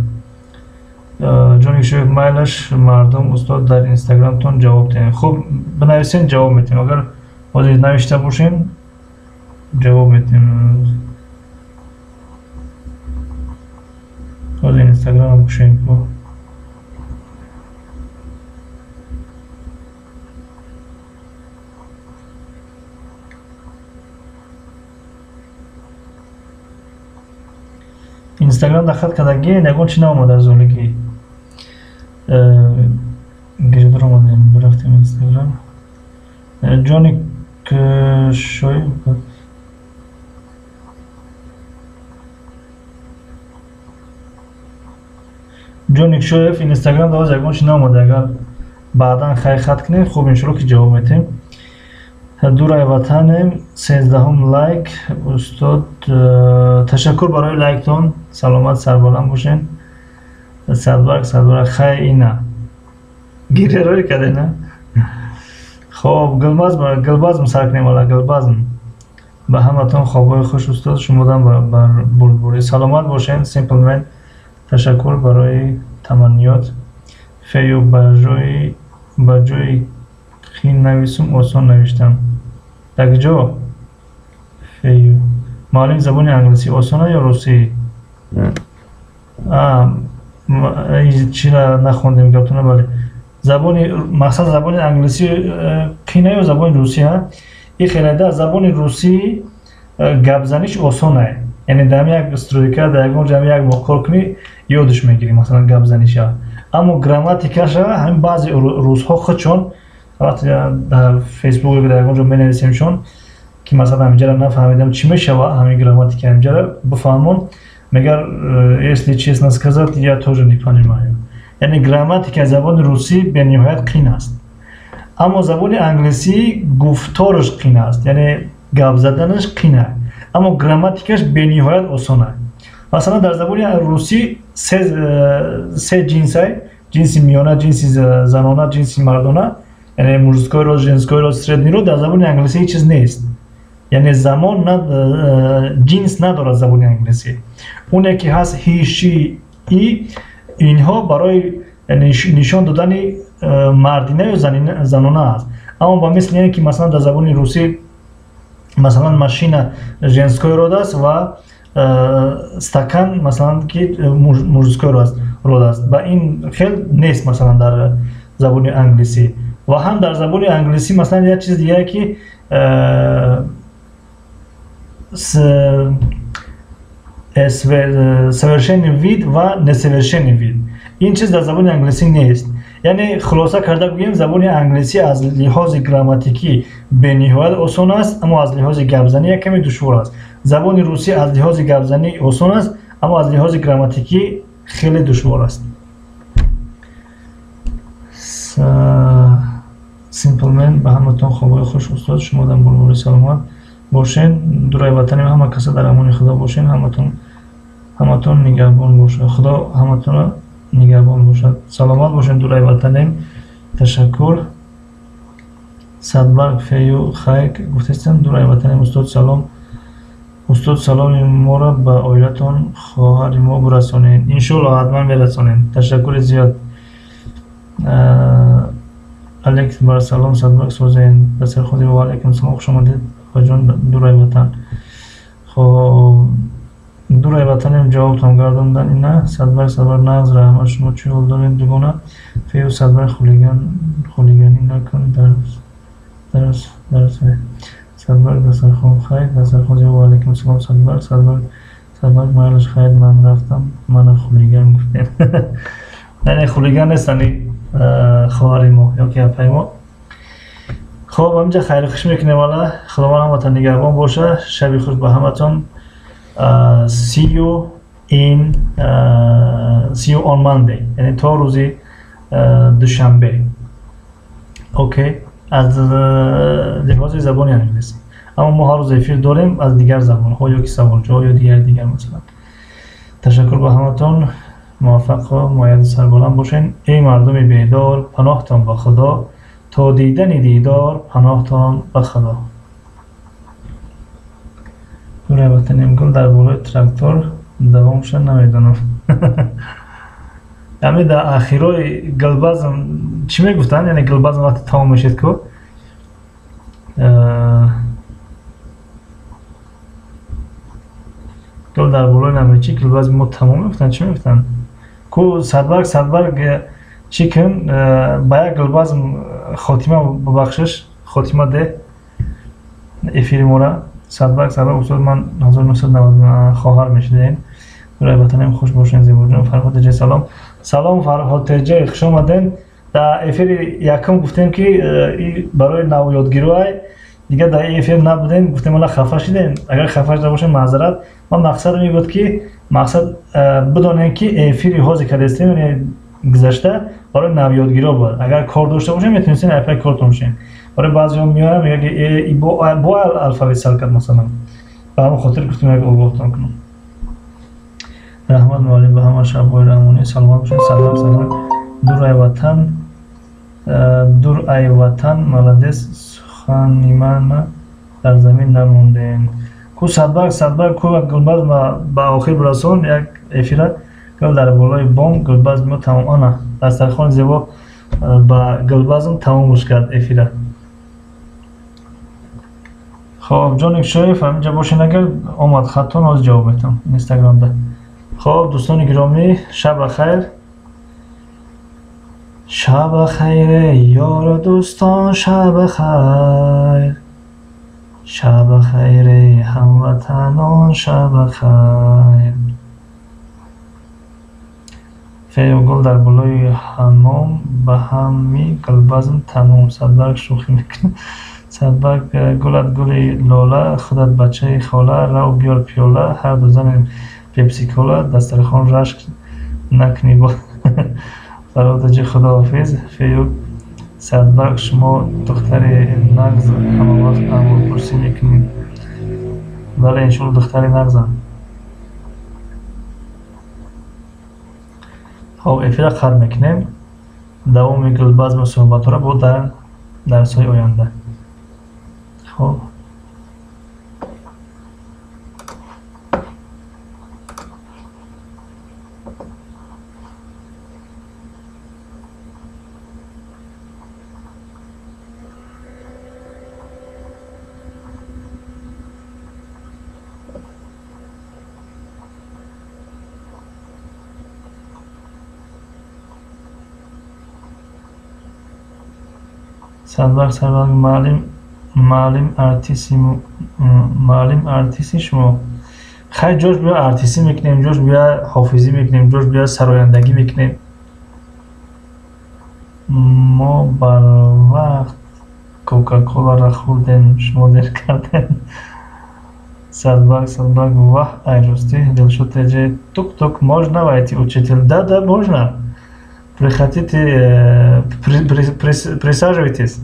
ҷони шоиб, майлаш мардум. Устод, дар инстаграмтон ҷавоб диҳем. Хуб, бинависен, ҷавоб метиҳем. Агар ҳозир навишта бошем, ҷавоб метиҳем. Ҳозир инстаграмам кушоем ку. Инстаграм дар хат кардагӣ, ягон чи наомад. Аз оне ки гирдор омадем, бирафтем инстаграм. Ҷони шоиб, ҷоник шоев, инстаграм давоз ягон чи наомада. Агар баъдан хай хат кунем, хуб, иншоалло ки ҷавоб метиҳем. Дурай ватанем, 13-ум лайк. Устод, ташаккур барои лайктон, саломат, сарбаланд бошен. Садбарг, садбарг, хай, ина гиря рӯй кардена. Хоб, гулбазм, гулбазм сар кунем. Ала гулбазм. Ба ҳаматон хобҳои хуш, устод, шумодам бар бурдборӣ, саломат бошен. Simple man, ташаккур барои таманниёт. Фею, ба ҷои қин нависум, осон навиштам. Дар куҷо? Фею, муаллим, забони англисӣ осона ё русӣ? Чира нахондем гаптона? Бале, забони мақсад, забони англисӣ қина ё забони русӣ? И хеледа забони русӣ гапзаниш осонае, яъне дар як стройка, дар ягон ҷамъ як моҳ кор кунӣ, ёдаш мегирӣ, масалан, гапзаниша. Аммо грамматикаша ҳамин баъзе русҳо худшон вақте дар фейсбук, дар ягон ҷо менависемшон, ки масалан ҳаминҷара нафаҳмидам, чӣ мешава, ҳамин грамматика ҳаминҷара бифаҳмон, мегар: «Если честно сказать, я тоже не понимаю». Яъне грамматикаи забони русӣ бениҳоят қин аст, аммо забони англисӣ гуфтораш қин аст, яъне гап заданаш қин аст, аммо грамматикаш бениҳоят осон аст. Масалан, дар забони русӣ се ҷинсай: ҷинси миёна, ҷинси занона, ҷинси мардона, яъне мужской род, женской род, средний род. Дар забони англисӣ ҳеҷ чиз нест, яъне замон, ҷинс надорад забони англисӣ. Оне ки ҳаст, he, she, it, инҳо барои нишон додани мардина ё занона аст. Аммо ба мисли ин ки масалан дар забони русӣ, масалан, машина женской род аст ва стакан, масалан, ки мужской род аст, ба ин хел нест, масалан, дар забони англисӣ. Ва ҳам дар забони англисӣ, масалан, як чиз дигаре ки совершенный вид ва несовершенный вид, ин чиз дар забони англисӣ нест. Яъне хулоса карда гӯем, забони англисӣ аз лиҳози грамматикӣ бениҳоят осон аст, аммо аз лиҳози гапзанӣ як каме душвор аст. Забони русӣ аз лиҳози гапзанӣ осон аст, аммо аз лиҳози грамматикӣ хеле душвор аст. Simple, ба ҳаматон хобҳои хуш. Устод, шумодам бурбори, саломат бошен. Дурай ватанем, ҳама каса дар амони худо бошен. Ҳаматон, ҳаматон нигаҳбон бошад, худо ҳаматонро нигаҳбон бошад. Саломат бошен, дурай ватанем, ташаккур. Садбарг, фею, хайк гуфтестам. Дурай ватанем, устод, салом. Устод, саломи моро ба оилатон, хоҳари мо бирасонед. Иншоалло, ҳатман мерасонем, ташаккури зиёд. Алек бар салом, садбарг, созен дастархони. Ва алайкум салом, хуш омадед, хоҷон, дурай ватан. Хоб, дурай ватанем, ҷавобтон гардондан ина. Садбарг, садбарг, нағз, раҳмат. Шумо чӣ ҳол доред, дугона? Фею, садбарг, хулиган, хулиганӣ накун, дарс, дарс, дарс. Садбарг, дастархон, хайр, дастархон. Ва алайкум салом, садбарг. Садбарг, садбарг, майлаш, хайр, ман рафтам. Мана хулиган гуфтем. Яъне хулиган нестанд хоҳари мо ё ки апаи мо. Хоб, ҳаминҷа хайру хуш мекунем. Ала Худованд ҳаматон нигаҳбон боша. Шаби хуш ба ҳаматон. See you on Monday, яъне то рӯзи душанбе. Окей, аз лиҳози забони англисӣ, аммо мо ҳар рӯз эфир дорем аз дигар забонҳо ё ки саволҷавоб ё дигар дигар масалан. Ташаккур ба ҳаматон, муваффақу муайяду сарбаланд бошед. Эй мардуми бедор, паноҳтон ба Худо, то дидани дидор, паноҳтон ба Худо. Дур ватанем, гул дар болои трактор давомша намедонам. Ҳами дар ахирои гулбазм чӣ мегуфтанд? Яъне гулбазм вақте тамом мешед ку, гул дар болои намечи, гулбазми мо тамом мегуфтанд, чӣ мегуфтанд ку? Садбарг, садбарг, чӣ кун, ба як гулбазм хотима бубахшиш, хотима де эфири мора. Садбарг, садбарг, устод, ман 1990 хоҳар мешидаем. Дураи ватанем, хуш бошед, зебоҷон. Фарҳод теҷе, салом, салом, Фарҳод теҷе, хуш омадем. Дар эфири якум гуфтем, ки барои навёдгируай, дигар дар эфир набудем, гуфтем, ала хафа шидем. Агар хафа шуда бошем, маъзарат. Ман мақсадам ин буд, ки мақсад бидонем, ки эфири ҳозир кардастем, яъне гузашта, барои навёдгиро буд. Агар кор дошта бошем, метавонистем айпай кортон бошем. Барои баъзеҳо меоям, мега ки бо алфавит сар кард, масалан. Ба ҳамон хотир гуфтем, як огоҳтон кунам. Раҳмат, муаллим, ба ҳама шабҳои раҳмонӣ, саломат бошед. Салом, салом. Дур ай ватан, дур ай ватан, молодец, сухани мана дар замин намондем ку. Садбарг, садбарг ку, гулбаз ба охир бирасон як эфира. Гул дар болои бом, гулбазми мо тамом. Ана дастархони зебо ба гулбазм тамомш кард эфира. Хоб, Ҷоник Шоев, ҳаминҷа бошед, агар омад хаттон, ҳозир ҷавоб метам инстаграмда. Хоб, дӯстони гиромӣ, шаб хайр, шаб хайр, ёру дӯстон, шаб хайр, шаб хайр, ҳамватанон, шаб хайр. Фею гул дар болои ҳамом, ба ҳами гулбазм тамом. Садбарг шӯхӣ мекунад. Садбарг, гулат гули лола, худат бачаи хола, рав биёр пиёла, ҳарду занем пепсикола, дастархон рашк накунӣ бо. Фарҳод, худоҳофиз. Фею, садбарг, шумо духтари нағз, ҳамавақт аҳволпурсӣ мекунед. Бале, иншоалло, духтари нағзам. Хоб, эфира қатъ мекунем. Давоми гулбазму суҳбатҳоро бо дар дарсҳои оянда. Хоб. Садбарг, садбарг, муаллим, муаллим, артиси, муаллим, артиси шумо. Хай, ҷош бия артистӣ мекунем, ҷош бия ҳофизӣ мекунем, ҷош бия сарояндагӣ мекунем. Мо барвақт кока-коларо хӯрдем, шумо дер кардем. Садбарг, садбарг, ваҳ, ай ростӣ. Дилшод теҷе, тук тук, можно войти, учитель? Да, да, можно, приходите, присаживайтесь,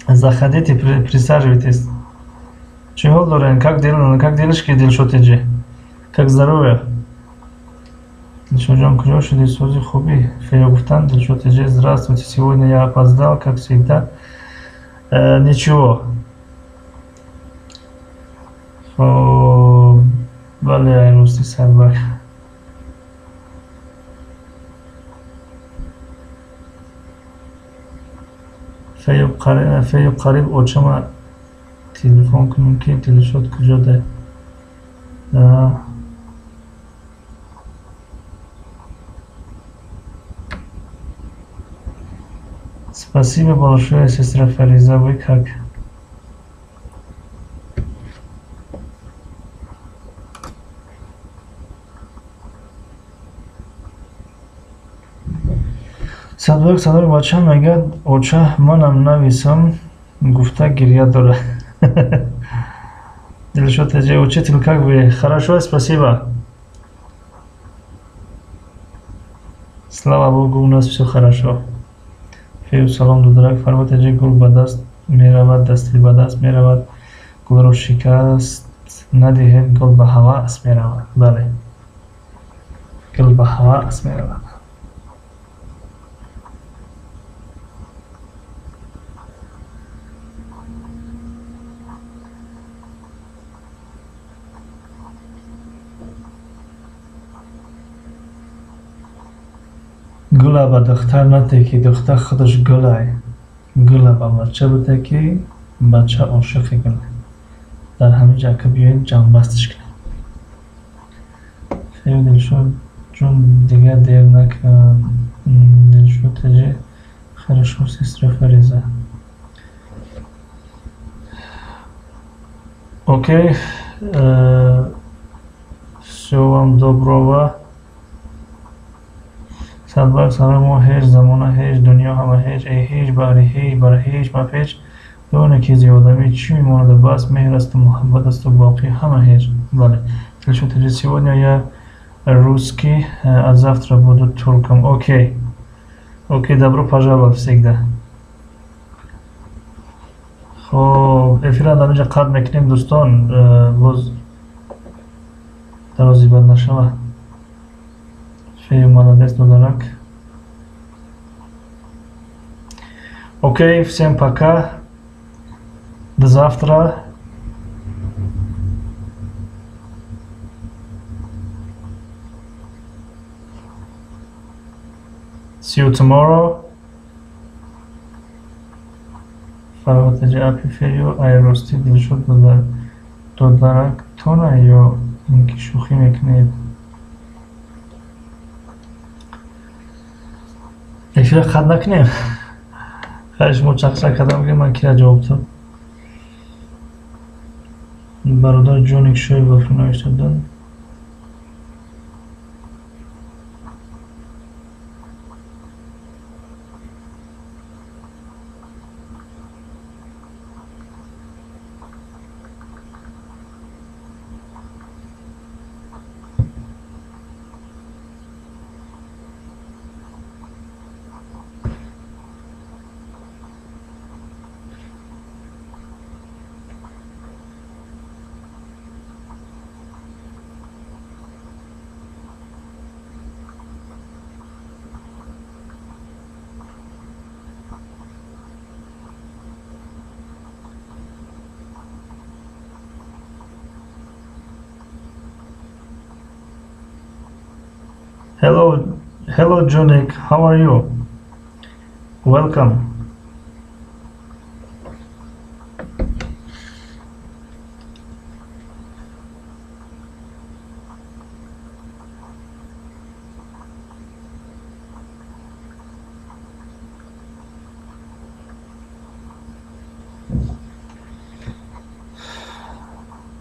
заходите, присаживайтесь. Чӣ ҳол дорем? Как дел, как делишки, Дилшод теҷе, как здоровье? Дилшодҷон, куҷо шудӣ? Сози хубӣ? Феё гуфтанд. Дилшод теҷе, здравствуйте, сегодня я опоздал, как всегда. Ничего. Хоб, бале, ай рости, садбарг. Фею, қариб очама телефон кунем, ки Дилшод куҷо да. Спасибо большое, сестра Фариза, вы как? Садбарг садбарг бача мегӯяд, оча манам нависам гуфта гирья дорад. Дилшод Теҷе, учитель, как вы? Хорошо, спасибо. Слава Богу, у нас все хорошо. Фею салом, дударак. Фарҳод Теҷе, гул ба даст меравад, дасти ба даст меравад. Гулро шикаст надиҳед, гул ба ҳавас меравад. Бале, гул ба ҳавас меравад. Гула ба духтар нате, ки духтар худаш гулай. Гула ба бача буте, ки бача ошиқи гулай. Дар ҳамин ҷо ака биёед ҷамъбастиш кунем. Фею Дилшод ҷун, дигар дер накун. Дилшод Теҷе, хорошо, сестра Фариза. Окей, всего вам доброго. Садбарг садбарг мо ҳеҷ, замона ҳеҷ, дунё ҳама ҳеҷ, эй ҳеҷ, баҳри ҳеҷ, бар ҳеҷ мапеч, доне ки зи одамӣ чӣ мемонаду бас, меҳр асту муҳаббат асту боқӣ ҳама ҳеҷ. Бале. Дилшод Теҷе, сегодня я русский, а завтра буду турком. Окей. Окей, добро пожаловать всегда. Хоб, эфирро дар инҷа қатъ мекунем, дӯстон, боз дарози бад нашавад. Фею молодец, дударак. Окей, всем пока. До завтра. See you tomorrow. Фарҳод Теҷе, апи Фею, ай ростӣ Дилшод додарак тона ё ин ки шӯхӣ мекунед? Эфира қатъ накунем. Хайр, шумо чақчақ кардам, ки ман кира ҷавоб дод. Бародар Ҷоник Шоев вафо навишта дод. Hello, hello, Jonik. How are you? Welcome.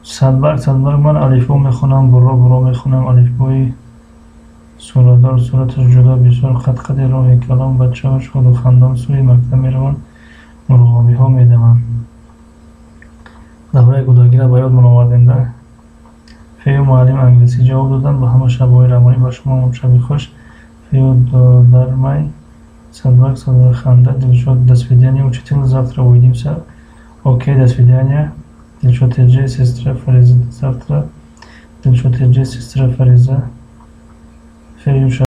Садбарг садбарг ман алифбо мехонам, буро буро мехонам, алифбои суратдор сураташ ҷудо бисёр, қад-қади роҳи калон, бачаҳо шоду хандон сӯи мактаб мераванд, мурғобиҳо медаванд. Давраи кӯдакиро ба ёдмон овардем, да? Фею муаллим англисӣ ҷавоб доданд, ба ҳама шабҳои равонӣ, ба шумо шаби хуш. Фею додармай, садбарг садбарг ханда, Дилшод, до свидания, учитель, завтра увидимся. Окей, до свидания. Дилшод Теҷе, сестра Фариза, до завтра. Дилшод Теҷе, сестра Фариза. Фею.